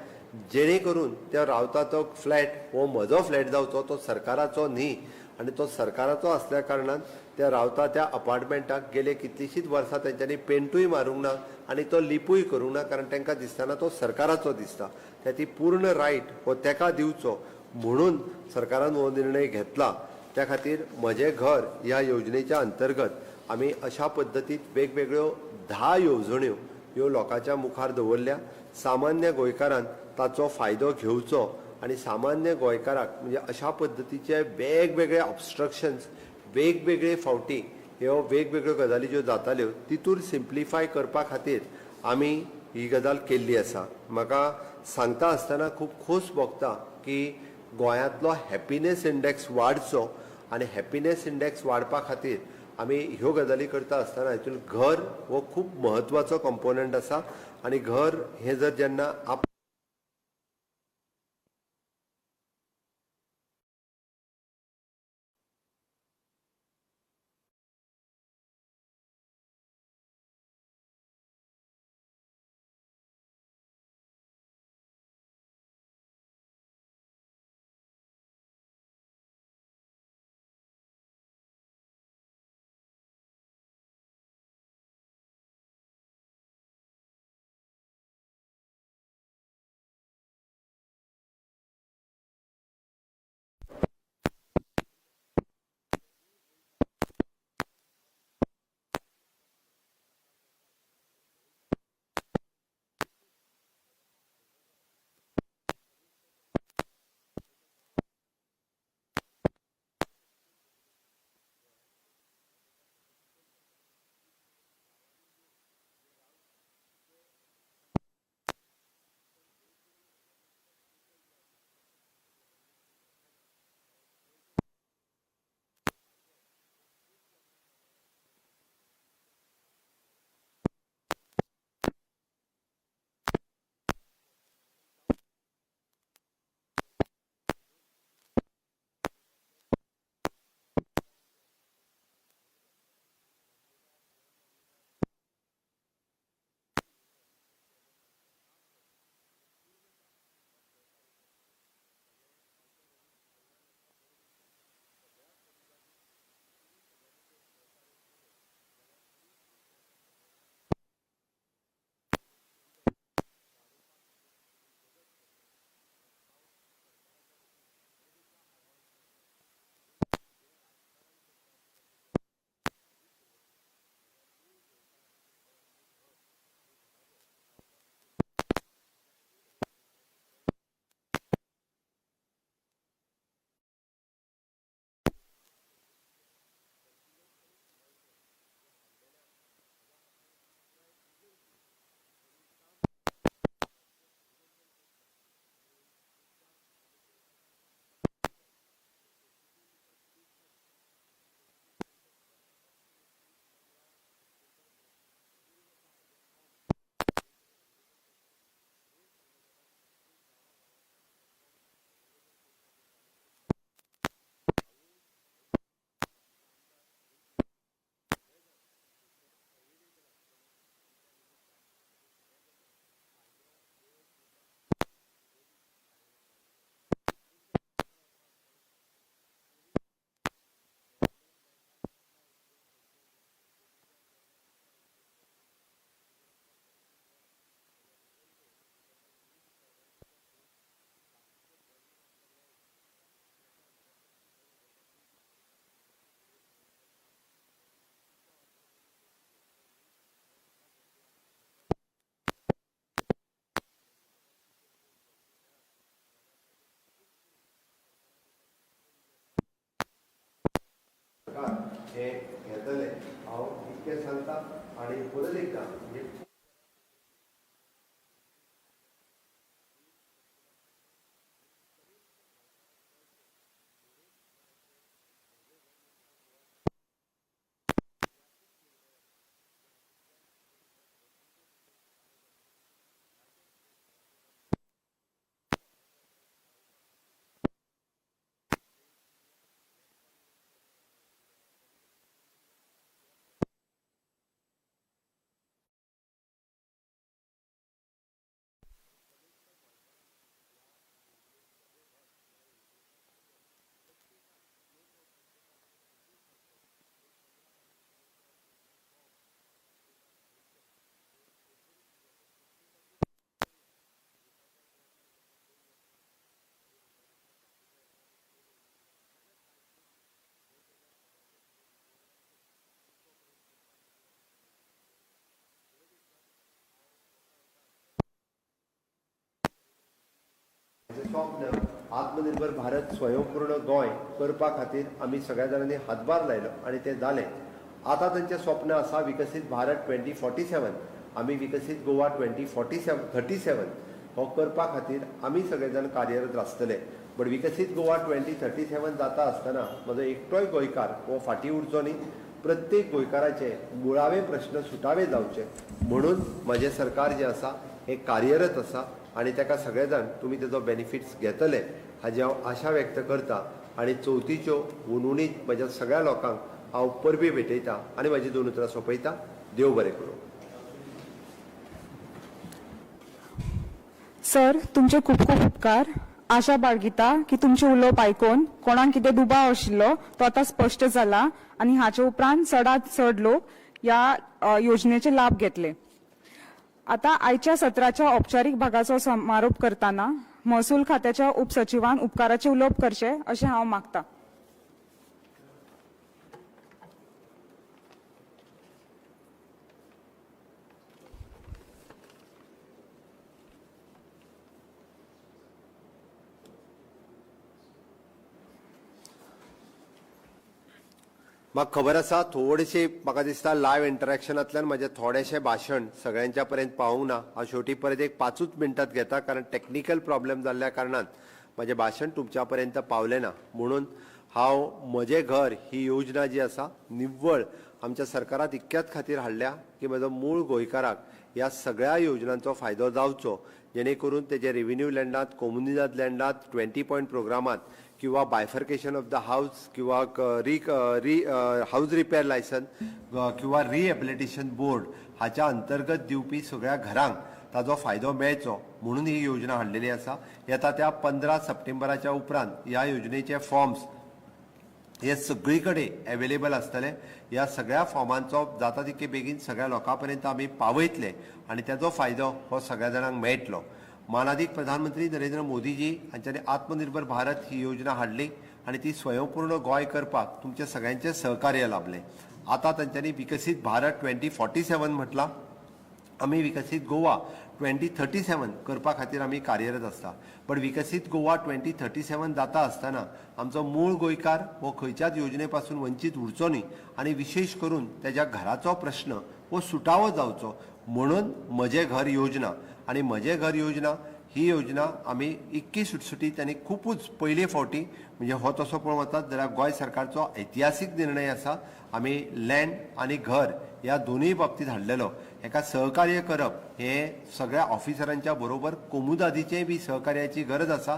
जेणे करून त्या रावता तो फ्लॅट हो म्हजो फ्लॅट जावचो, तो सरकाराचो न्ही. आनी तो सरकाराचो आसल्या कारणान त्या रावता त्या अपार्टमेंटाक गेले कितलींशींच वर्सां तेंच्यांनी पेंटूय मारूंक ना आनी तो लिपूय करूंक ना, कारण तांकां दिसतना तो सरकाराचो दिसता. त्या ती पूर्ण रायट हो तेका दिवचो म्हणून सरकारान हो निर्णय घेतला. त्या खातीर म्हजें घर ह्या योजनेच्या अंतर्गत आमी अशा पद्दतीन वेगवेगळ्यो 10 येवजण्यो ह्यो लोकांच्या मुखार दवरल्या. सामान्य गोंयकारान ताचो फायदो घेवचो आनी सामान्य गोंयकाराक म्हणजे अशा पद्दतीचे वेगवेगळे ऑबस्ट्रक्शन्स वेगवेगळे फावटी ह्यो वेगवेगळ्यो गजाली ज्यो जाताल्यो तितूर सिम्प्लिफाय करपा खातीर आमी ही गजाल केल्ली आसा. म्हाका सांगता आसतना खूब खोस भोगता की गोंयांतलो हॅपिनेस इंडेक्स वाडचो आनी हॅपिनेस इंडेक्स वाडपा खातीर आमी ह्यो गजाली करता आसतना हितून घर हो खूब म्हत्वाचो कंपोनंट आसा आनी घर हें जर जेन्ना आप हे घेतले हांव इतकें सांगता आनी परत एकदां म्हणजे स्वप्न आत्मनिर्भर भारत स्वयंपूर्ण गोंय करपा खातीर आमी सगळ्या जाणांनी हातभार लायलो आनी तें जालें. आतां तांचें स्वप्न आसा विकसीत भारत 2047. आमी विकसीत गोवा 2047 37 हो करपा खातीर आमी सगळे जाण कार्यरत आसतले. बट विकसीत गोवा 2037 जाता आसतना म्हजो एकटोय गोंयकार हो फाटीं उरचो न्ही, प्रत्येक गोंयकाराचे मुळावे प्रश्न सुटावे जावचे म्हणून म्हजें सरकार जें आसा हें कार्यरत आसा आनी ताका सगळे जाण तुमी तेजो बेनिफिट्स घेतले हाजी हांव आशा व्यक्त करता आनी चवथीच्यो हुनहुनीत म्हज्या सगळ्या लोकांक हांव परबीं भेटयता आनी म्हाजी दोन उतरां सोंपयता. देव बरें करूं. सर, तुमचे खूब खूब उपकार. आशा बाळगिता की तुमचें उलोवप आयकून कोणाक कितें दुबाव आशिल्लो तो आतां स्पश्ट जाला आनी हाचे उपरांत चडांत चड लोक ह्या योजनेचे लाभ घेतले. आतां आयच्या सत्राच्या औपचारीक भागाचो समारोप करतना महसूल खात्याच्या उपसचिवान उपकाराचें उलोवप करचें अशें हांव मागता. म्हाका खबर आसा थोडेशें म्हाका दिसता लायव्ह इंटरेक्शनांतल्यान म्हजें थोडेशें भाशण सगळ्यांच्या पर्यंत पावूंक ना. हांव शेवटी परत एक 5 मिनटांत घेता कारण टॅक्निकल प्रॉब्लेम जाल्ल्या कारणान म्हजें भाशण तुमच्या पर्यंत पावलें ना. म्हणून हांव म्हजें घर ही योजना जी आसा निव्वळ आमच्या सरकारात इतक्याच खातीर हाडल्या की म्हजो मूळ गोंयकाराक ह्या सगळ्या योजनांचो फायदो जावचो, जेणे करून तेजे रेव्हेन्यू लँडांत, कोमुनिदाद लँडांत, 20 पॉयंट प्रोग्रामांत किंवा बायफर्केशन ऑफ the house किंवा री री हावज रिपेर लायसन किंवा रिहेबिलिटेशन बोर्ड हाच्या अंतर्गत दिवपी सगळ्या घरांक ताजो फायदो मेळचो म्हणून ही योजना हाडलेली आसा. येता त्या 15 सप्टेंबराच्या उपरांत ह्या योजनेचे फॉर्म्स हे सगळी कडेन एवेलेबल आसतले. ह्या सगळ्या फॉर्मांचो जाता तितके बेगीन सगळ्या लोकां पर्यंत आमी पावयतले आनी ताजो फायदो हो सगळ्या जाणांक मेळटलो. मानादीक प्रधानमंत्री नरेंद्र मोदीजी हांच्यांनी आत्मनिर्भर भारत ही योजना हाडली आनी ती स्वयंपूर्ण गोंय करपाक तुमचें सगळ्यांचें सहकार्य लाभलें. आतां तांच्यांनी विकसीत भारत 2047 म्हटलां, आमी विकसीत गोवा 2037 करपा खातीर आमी कार्यरत आसता. बट विकसीत गोवा 2037 जाता आसतना आमचो मूळ गोंयकार हो खंयच्याच योजने पासून वंचीत उरचो न्ही आनी विशेश करून तेज्या घराचो प्रश्न हो सुटावो जावचो म्हणून म्हजें घर योजना आनी म्हजें घर योजना ही योजना आमी इतकी सुटसुटीत आनी खुबूच पयले फावटी म्हणजे हो तसो पळोवंक वतात जाल्यार गोंय सरकारचो ऐतिहासीक निर्णय आसा. आमी लँड आनी घर ह्या दोनूय बाबतींत हाडलेलो. हेका सहकार्य करप हें सगळ्या ऑफिसरांच्या बरोबर कोमुदादीचें बी सहकार्याची गरज आसा.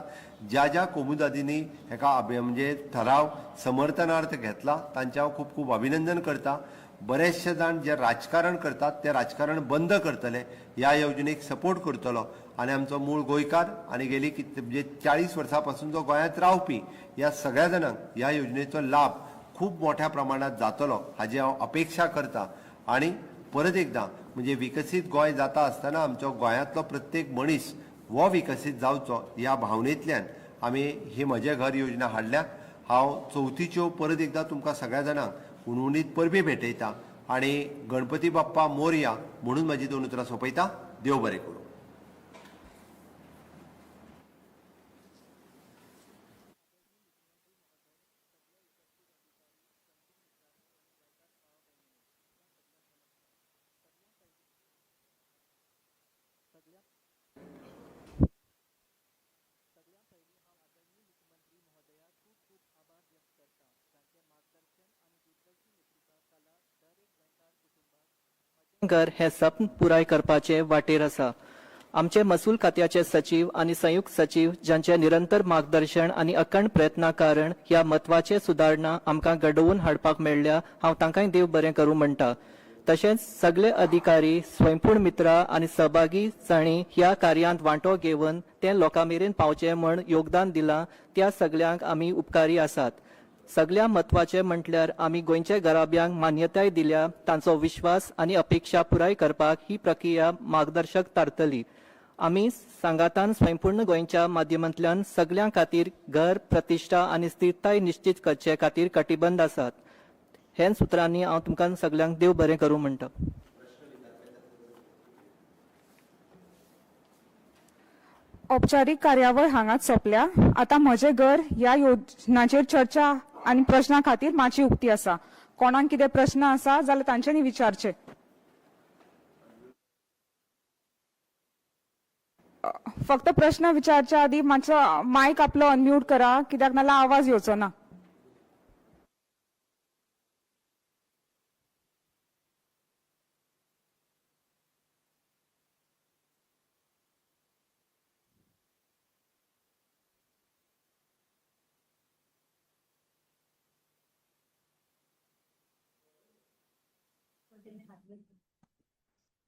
ज्या ज्या कोमुदादींनी हेका म्हणजे ठराव समर्थनार्थ घेतला तांचें हांव खूब खूब अभिनंदन करता. बरेचशे जाण जे राजकारण करतात ते राजकारण बंद करतले, ह्या योजनेक सपोर्ट करतलो आनी आमचो मूळ गोंयकार आनी गेली म्हणजे 40 वर्सां पासून जो गोंयांत रावपी ह्या सगळ्या जाणांक ह्या योजनेचो लाभ खूब मोठ्या प्रमाणात जातलो हाजी हांव अपेक्षा करता. आनी परत एकदां म्हणजे विकसीत गोंय जाता आसतना आमचो गोंयांतलो प्रत्येक मनीस हो विकसीत जावचो ह्या भावनेंतल्यान आमी ही म्हजें घर योजना हाडल्या. हांव चवथीच्यो परत एकदां तुमकां सगळ्या जाणांक हुनहुनीत परबीं भेटयता आनी गणपती बाप्पा मोरया म्हणून म्हाजी दोन उतरां सोंपयता. देव बरें करूं. घर हे सपन पुराय करपाचे वाटेर आसा. आमचे महसूल खात्याचे सचीव आनी संयुक्त सचीव जांचे निरंतर मार्गदर्शन आनी अखंड प्रयत्ना कारण ह्या म्हत्वाचे सुदारणा आमकां घडोवन हाडपाक मेळ्ळ्या, हांव तांकांय देव बरें करूं म्हणटा. तशेंच सगळे अधिकारी, स्वयंपूर्ण मित्रा आनी सहभागी जांणी ह्या कार्यांत वांटो घेवन तें लोकां मेरेन पावचें म्हण योगदान दिलां त्या सगल्यांक आमी उपकारी आसात. सगळ्या म्हत्वाचें म्हटल्यार आमी गोंयच्या घराब्यांक मान्यताय दिल्या, तांचो विश्वास आनी अपेक्षा पुराय करपाक ही प्रक्रिया मार्गदर्शक थारतली. आमी सांगातान स्वयंपूर्ण गोंयच्या माध्यमांतल्यान सगळ्यां खातीर घर, प्रतिश्ठा आनी स्थिरताय निश्चीत करचे खातीर कटिबंद आसात. हेच सुत्रांनी हांव तुमकां सगल्यांक देव बरें करूं म्हणटा. औपचारीक कार्यावळ हांगाच सोंपल्या. आतां म्हजें घर ह्या योजनाचेर चर्चा आनी प्रश्ना खातीर माची उक्ती आसा. कोणाक कितें प्रश्न आसा जाल्यार तांच्यांनी विचारचे. फक्त प्रश्न विचारच्या आदी मातसो मायक आपलो अनम्यूट करा, कित्याक नाल्यार आवाज येवचो ना.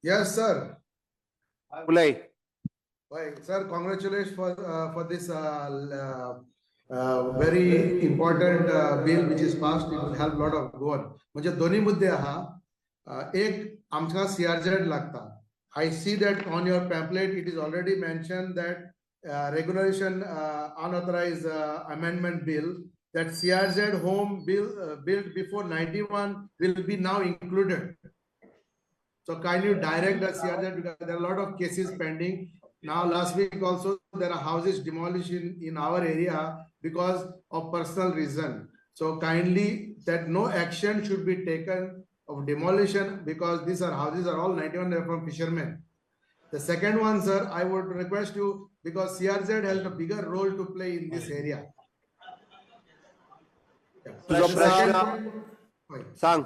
Yes, sir. उलय. Why, sir, congratulations for this very important bill which is passed. It will help lot of Goan. म्हणजे दोन्ही मुद्दे आहा. एक आमकां सीआरझेड लागता. I see that on your pamphlet it is already mention that regularisation unauthorised amendment bill, that CRZ home bill built before 91 will be now included. So kindly direct the CRZ because there are a lot of cases pending. Now last week also there are houses demolished in our area because of personal reason. So kindly that no action should be taken of demolition because these are houses are all 91, they're from fishermen. The second one, sir, I would request you because CRZ has a bigger role to play in this area. Yeah. तुजो The प्रश्न second point- सांग.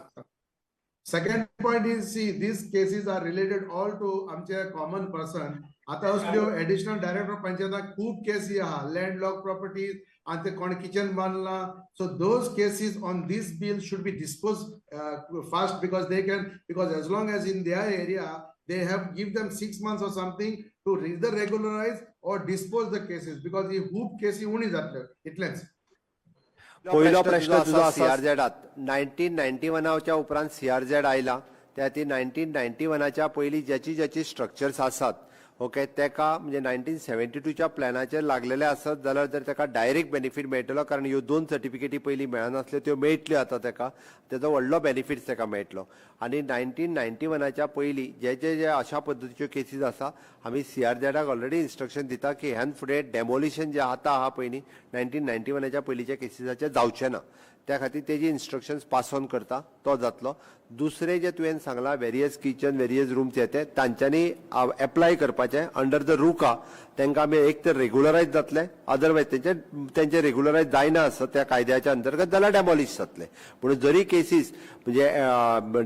Second point is, see, these cases are related all to आमचे common person. आता असल्यो additional director पंचायताक खूब केसी आहा, लँडलॉक प्रॉपर्टीज आनी ते कोण kitchen बांदला. So those cases on this bill should be dispose fast because they can, because as long as in their area they have give them 6 months or something to either regularize or dispose the cases, because ही खूब केसी उणी जातल्यो इतलेंच. पयलो प्रश्न तुजो आसा सीआरझेडात 1991च्या उपरांत सीआरझेड आयला. त्या खातीर 1991च्या पयलीं ज्याची ज्याची स्ट्रक्चर्स आसात, ओके, तेका म्हणजे 1972च्या प्लॅनाचेर लागलेले आसत जाल्यार जर तेका डायरेक्ट बेनिफीट मेळटलो, कारण ह्यो दोन सर्टिफिकेटी पयलीं मेळनासल्यो, त्यो मेळटल्यो आतां तेका, तेजो व्हडलो बेनिफीट तेका मेळटलो. आनी 1991च्या पयलीं जे जे जे अशा पद्दतीच्यो केसीस आसा, आमी सीआरझेडाक ऑलरेडी इन्स्ट्रक्शन दिता की ह्यान फुडें डेमोलिशन जें आतां आहा पयलीं 1991च्या पयलींच्या केसीसाचें जावचें ना. त्या खातीर तेजी इन्स्ट्रक्शन्स पास ऑन करता, तो जातलो. दुसरें जें तुवें सांगलां, वेरियस किचन, वेरियस रूम्स हे ते तांच्यांनी एप्लाय करपाचें अंडर the रुका. तांकां आमी एक तर रेगुलरायज जातलें, अदरवायज तेंचे तेंचे रेगुलरायज जायना आसत त्या कायद्याच्या अंतर्गत जाल्यार डेमॉलिश जातलें. पूण जरी केसीस म्हणजे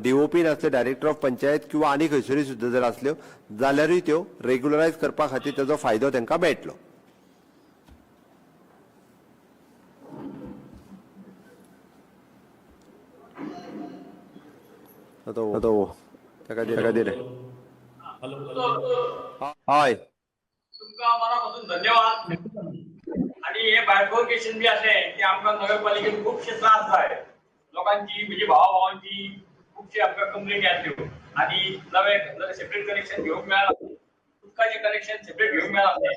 डीओपी नासल्यो, डायरेक्टर ऑफ पंचायत किंवा आनी खंयसरूय सुद्दां जर आसल्यो जाल्यारूय त्यो रेगुलरायज करपा खातीर तेजो फायदो तांकां मेळटलो. आतां आतां ताका ताका दिलें. हय. तुमकां मनापासून धन्यवाद. आणि हे बायफर्केशन बी आसलें की आमकां नगरपालिकेन खुबशे त्रास जाय लोकांची, म्हणजे भावा भावांची खुबशे आमकां कंप्लेन येतल्यो आणि नवे सेपरेट कनेक्शन घेवंक मेळना, उदकाचें कनेक्शन सेपरेट घेवंक मेळनासलें,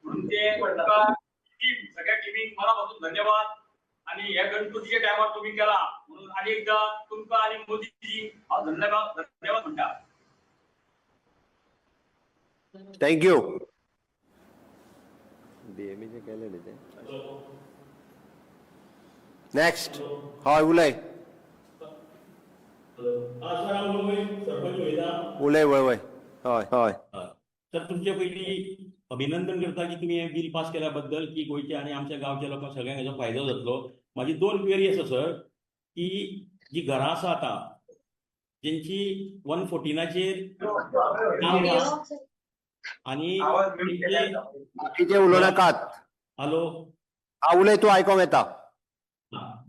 म्हणून ते तुमकां टीम, सगळ्या टिमीक मनापासून धन्यवाद. आणि ह्या गणपतीच्या टायमार तुमी केला म्हणून आनी एकदां तुमकां आनी मोदीजी हांव धन्यवाद धन्यवाद म्हणटा. Thank you. डीएमएचे केलें न्ही तें. नेक्स्ट. हय, उलय. सर, हांव मुंबय सरपंच उलयतां. उलय. वय वय, हय हय. सर, तुमचे पयलीं अभिनंदन करता की तुमी हें बील पास केल्या बद्दल, की गोंयच्या आनी आमच्या गांवच्या लोकांक सगळ्यांक हेजो फायदो जातलो. म्हाजी दोन क्वेरी आसा सर, की जी घरां आसा आतां जेंची 114चेर नांव ना आनी बाकीचे उलोवं नाकात. हॅलो. हा, उलय तूं, आयकोंक येता.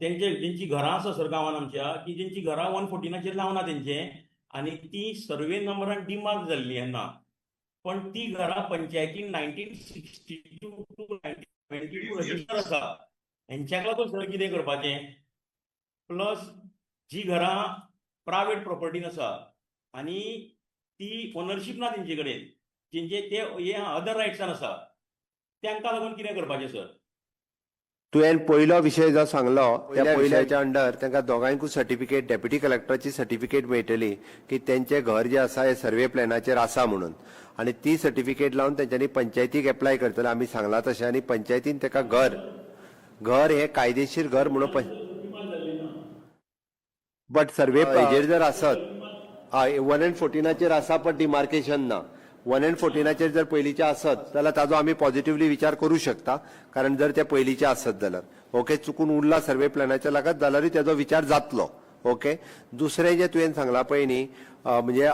तेंचे जेंची घरां आसा सर गांवान आमच्या, की जेंची घरां 114चेर नांव ना तेंचें आनी ती सर्वे नंबरान डिमार्क जाल्ली ना, पण ती घरां पंचायतीन 1962 to 1972 register आसा, हेंच्या लागून सर कितें करपाचें? प्लस जी घरां प्रायवेट प्रॉपर्टीन आसा आनी ती ओनरशीप ना तेंचे कडेन, जेंचे ते हे अदर रायट्सान आसा, तांकां लागून कितें करपाचें सर? तुवें पयलो विशय जो सांगलो त्या विशयाच्या अंडर तांकां दोगांयकूय सर्टिफिकेट, डेप्युटी कलेक्टराची सर्टिफिकेट मेळटली की तेंचें घर जें आसा हें सर्वे प्लॅनाचेर आसा म्हणून, आनी ती सर्टिफिकेट लावन तेंच्यांनी पंचायतीक एप्लाय करतले आमी सांगलां तशें, आनी पंचायतीन ताका घर घर हें कायदेशीर घर म्हणून, बट सर्वे हेजेर जर आसत, हय, 1 एंड 14नाचेर आसा पण डिमार्केशन ना. 1 एंड 14नाचेर जर पयलींचे आसत जाल्यार ताजो आमी पॉझिटिवली विचार करूं शकता, कारण जर ते पयलींचे आसत जाल्यार, ओके, चुकून उरला सर्वे प्लॅनाच्या लागत जाल्यारूय तेजो विचार जातलो. ओके, दुसरें जें तुवें सांगलां पळय न्ही, म्हणजे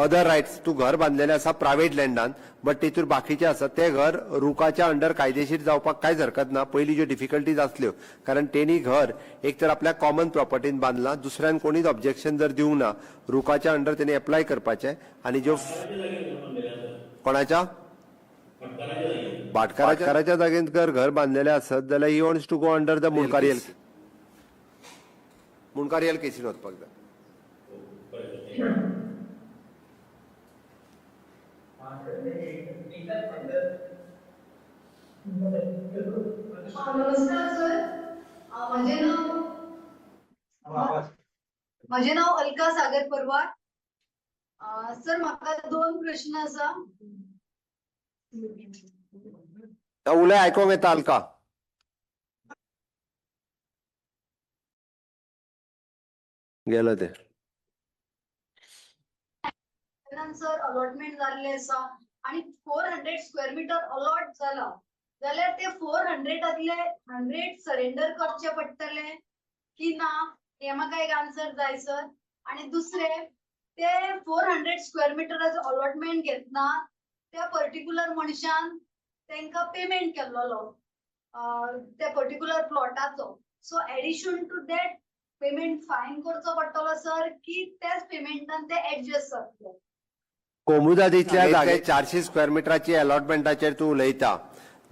अदर रायट्स, तूं घर बांदलेलें आसा प्रायवेट लँडान, बट तेतूर बाकीचे आसा ते घर रुकाच्या अंडर कायदेशीर जावपाक कांयच हरकत ना. पयलीं ज्यो डिफिकल्टीज आसल्यो, कारण तेणी घर एक तर आपल्या कॉमन प्रॉपर्टीन बांदलां, दुसऱ्यान कोणीच ऑब्जेक्शन जर दिवंक ना, रुकाच्या अंडर तेणी एप्लाय करपाचें. आनी ज्यो कोणाच्या भाटकाराच्या जागेंत जर घर बांदलेलें आसत जाल्यार he wants to go under the Mundkarial casein वचपाक जाय. नमस्कार सर, म्हजें नांव अलका सागर परवार. सर, म्हाका दोन प्रश्न आसा. उलय, आयकोंक येता अलका. गेलो ते. सर, अलॉटमेंट जाल्ले आसा आणि 400 स्क्वेअर मिटर अलॉट जाला जाल्यार ते 400तातले 100 सरेंडर करचे पडटले की ना, हे म्हाका एक आन्सर जाय सर. आणि दुसरे, ते 400 स्क्वेअर मिटराचो अलॉटमेंट घेतना त्या पर्टिक्युलर मनशान तांकां पेमेंट केल्लोलो त्या particular प्लॉटाचो, so addition to that payment fine करचो पडटलो सर, की त्याच पेमेंटान ते एडजस्ट जातले? कोमुदादीतल्या जागे 400 स्क्वेअर मिटराची अलॉटमेंटाचेर तूं उलयता.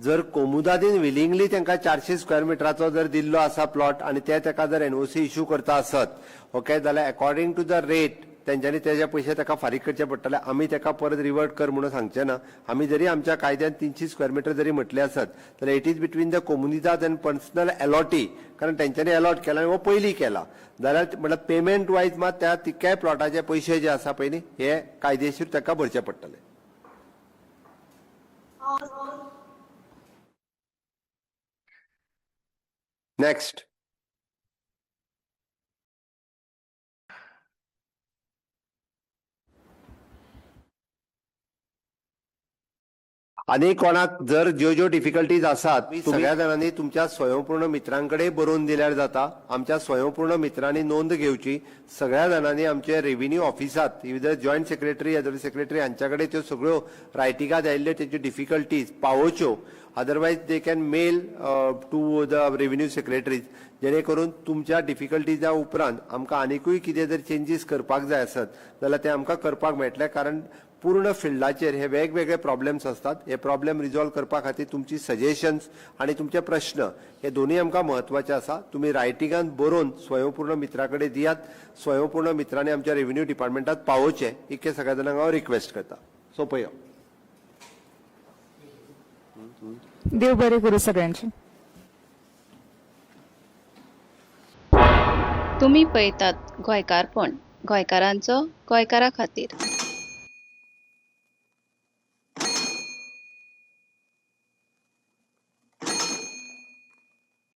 जर कोमुदादीन विलिंगली तांकां 400 स्क्वेअर मिटराचो जर दिल्लो आसा प्लॉट आनी ते ताका जर एनओसी इश्यू करता आसत, ओके, जाल्यार अकॉर्डिंग टू the rate तेंच्यांनी तेजे पयशे ताका फारीक करचे पडटले. आमी ताका परत रिवर्ट कर म्हणून सांगचे ना. आमी जरी आमच्या कायद्यान 300 स्क्वेअर मिटर जरी म्हटले आसत जाल्यार it is between the Comunidade and personal allottee, कारण तेंच्यांनी अलॉट केला आनी हो पयलीं केला जाल्यार म्हटल्यार पेमेंट वायज मात त्या तितक्याय प्लॉटाचे पयशे जे आसा पळय न्ही, हे कायदेशीर ताका भरचे पडटले. नेक्स्ट. आनी कोणाक जर ज्यो ज्यो डिफिकल्टीज आसात, सगळ्या जाणांनी तुमच्या स्वयंपूर्ण मित्रांकडे बरोवन दिल्यार जाता. आमच्या स्वयंपूर्ण मित्रांनी नोंद घेवची. सगळ्या जाणांनी आमचे रेव्हेन्यू ऑफिसात either joint secretary, other secretary हांच्या कडेन त्यो सगळ्यो रायटिंगात आयिल्ल्यो तेज्यो difficulties पावोवच्यो. Otherwise they can mail to the revenue secretaries, जेणे करून तुमच्या डिफिकल्टीजा उपरांत आमकां आनिकूय कितें जर चेंजीस करपाक जाय आसत जाल्यार ते आमकां करपाक मेळटले, कारण पूर्ण फिल्डाचेर हे वेगवेगळे प्रॉब्लेम्स आसतात. हे प्रॉब्लेम रिजॉल्व करपा खातीर तुमची सजेशन्स आनी तुमचे प्रश्न हे दोनूय आमकां म्हत्वाचे आसा. तुमी रायटिंगान बरोवन स्वयंपूर्ण मित्रा कडेन दियात. स्वयंपूर्ण मित्रांनी आमच्या रेव्हेन्यू डिपार्टमेंटात पावोवचें, इतकें सगळ्या जाणांक हांव रिक्वेस्ट करता. सोंपयो. देव बरें करूं सगळ्यांचें. तुमी पळयतात गोंयकारपण, गोंयकारांचो गोंयकारा खातीर.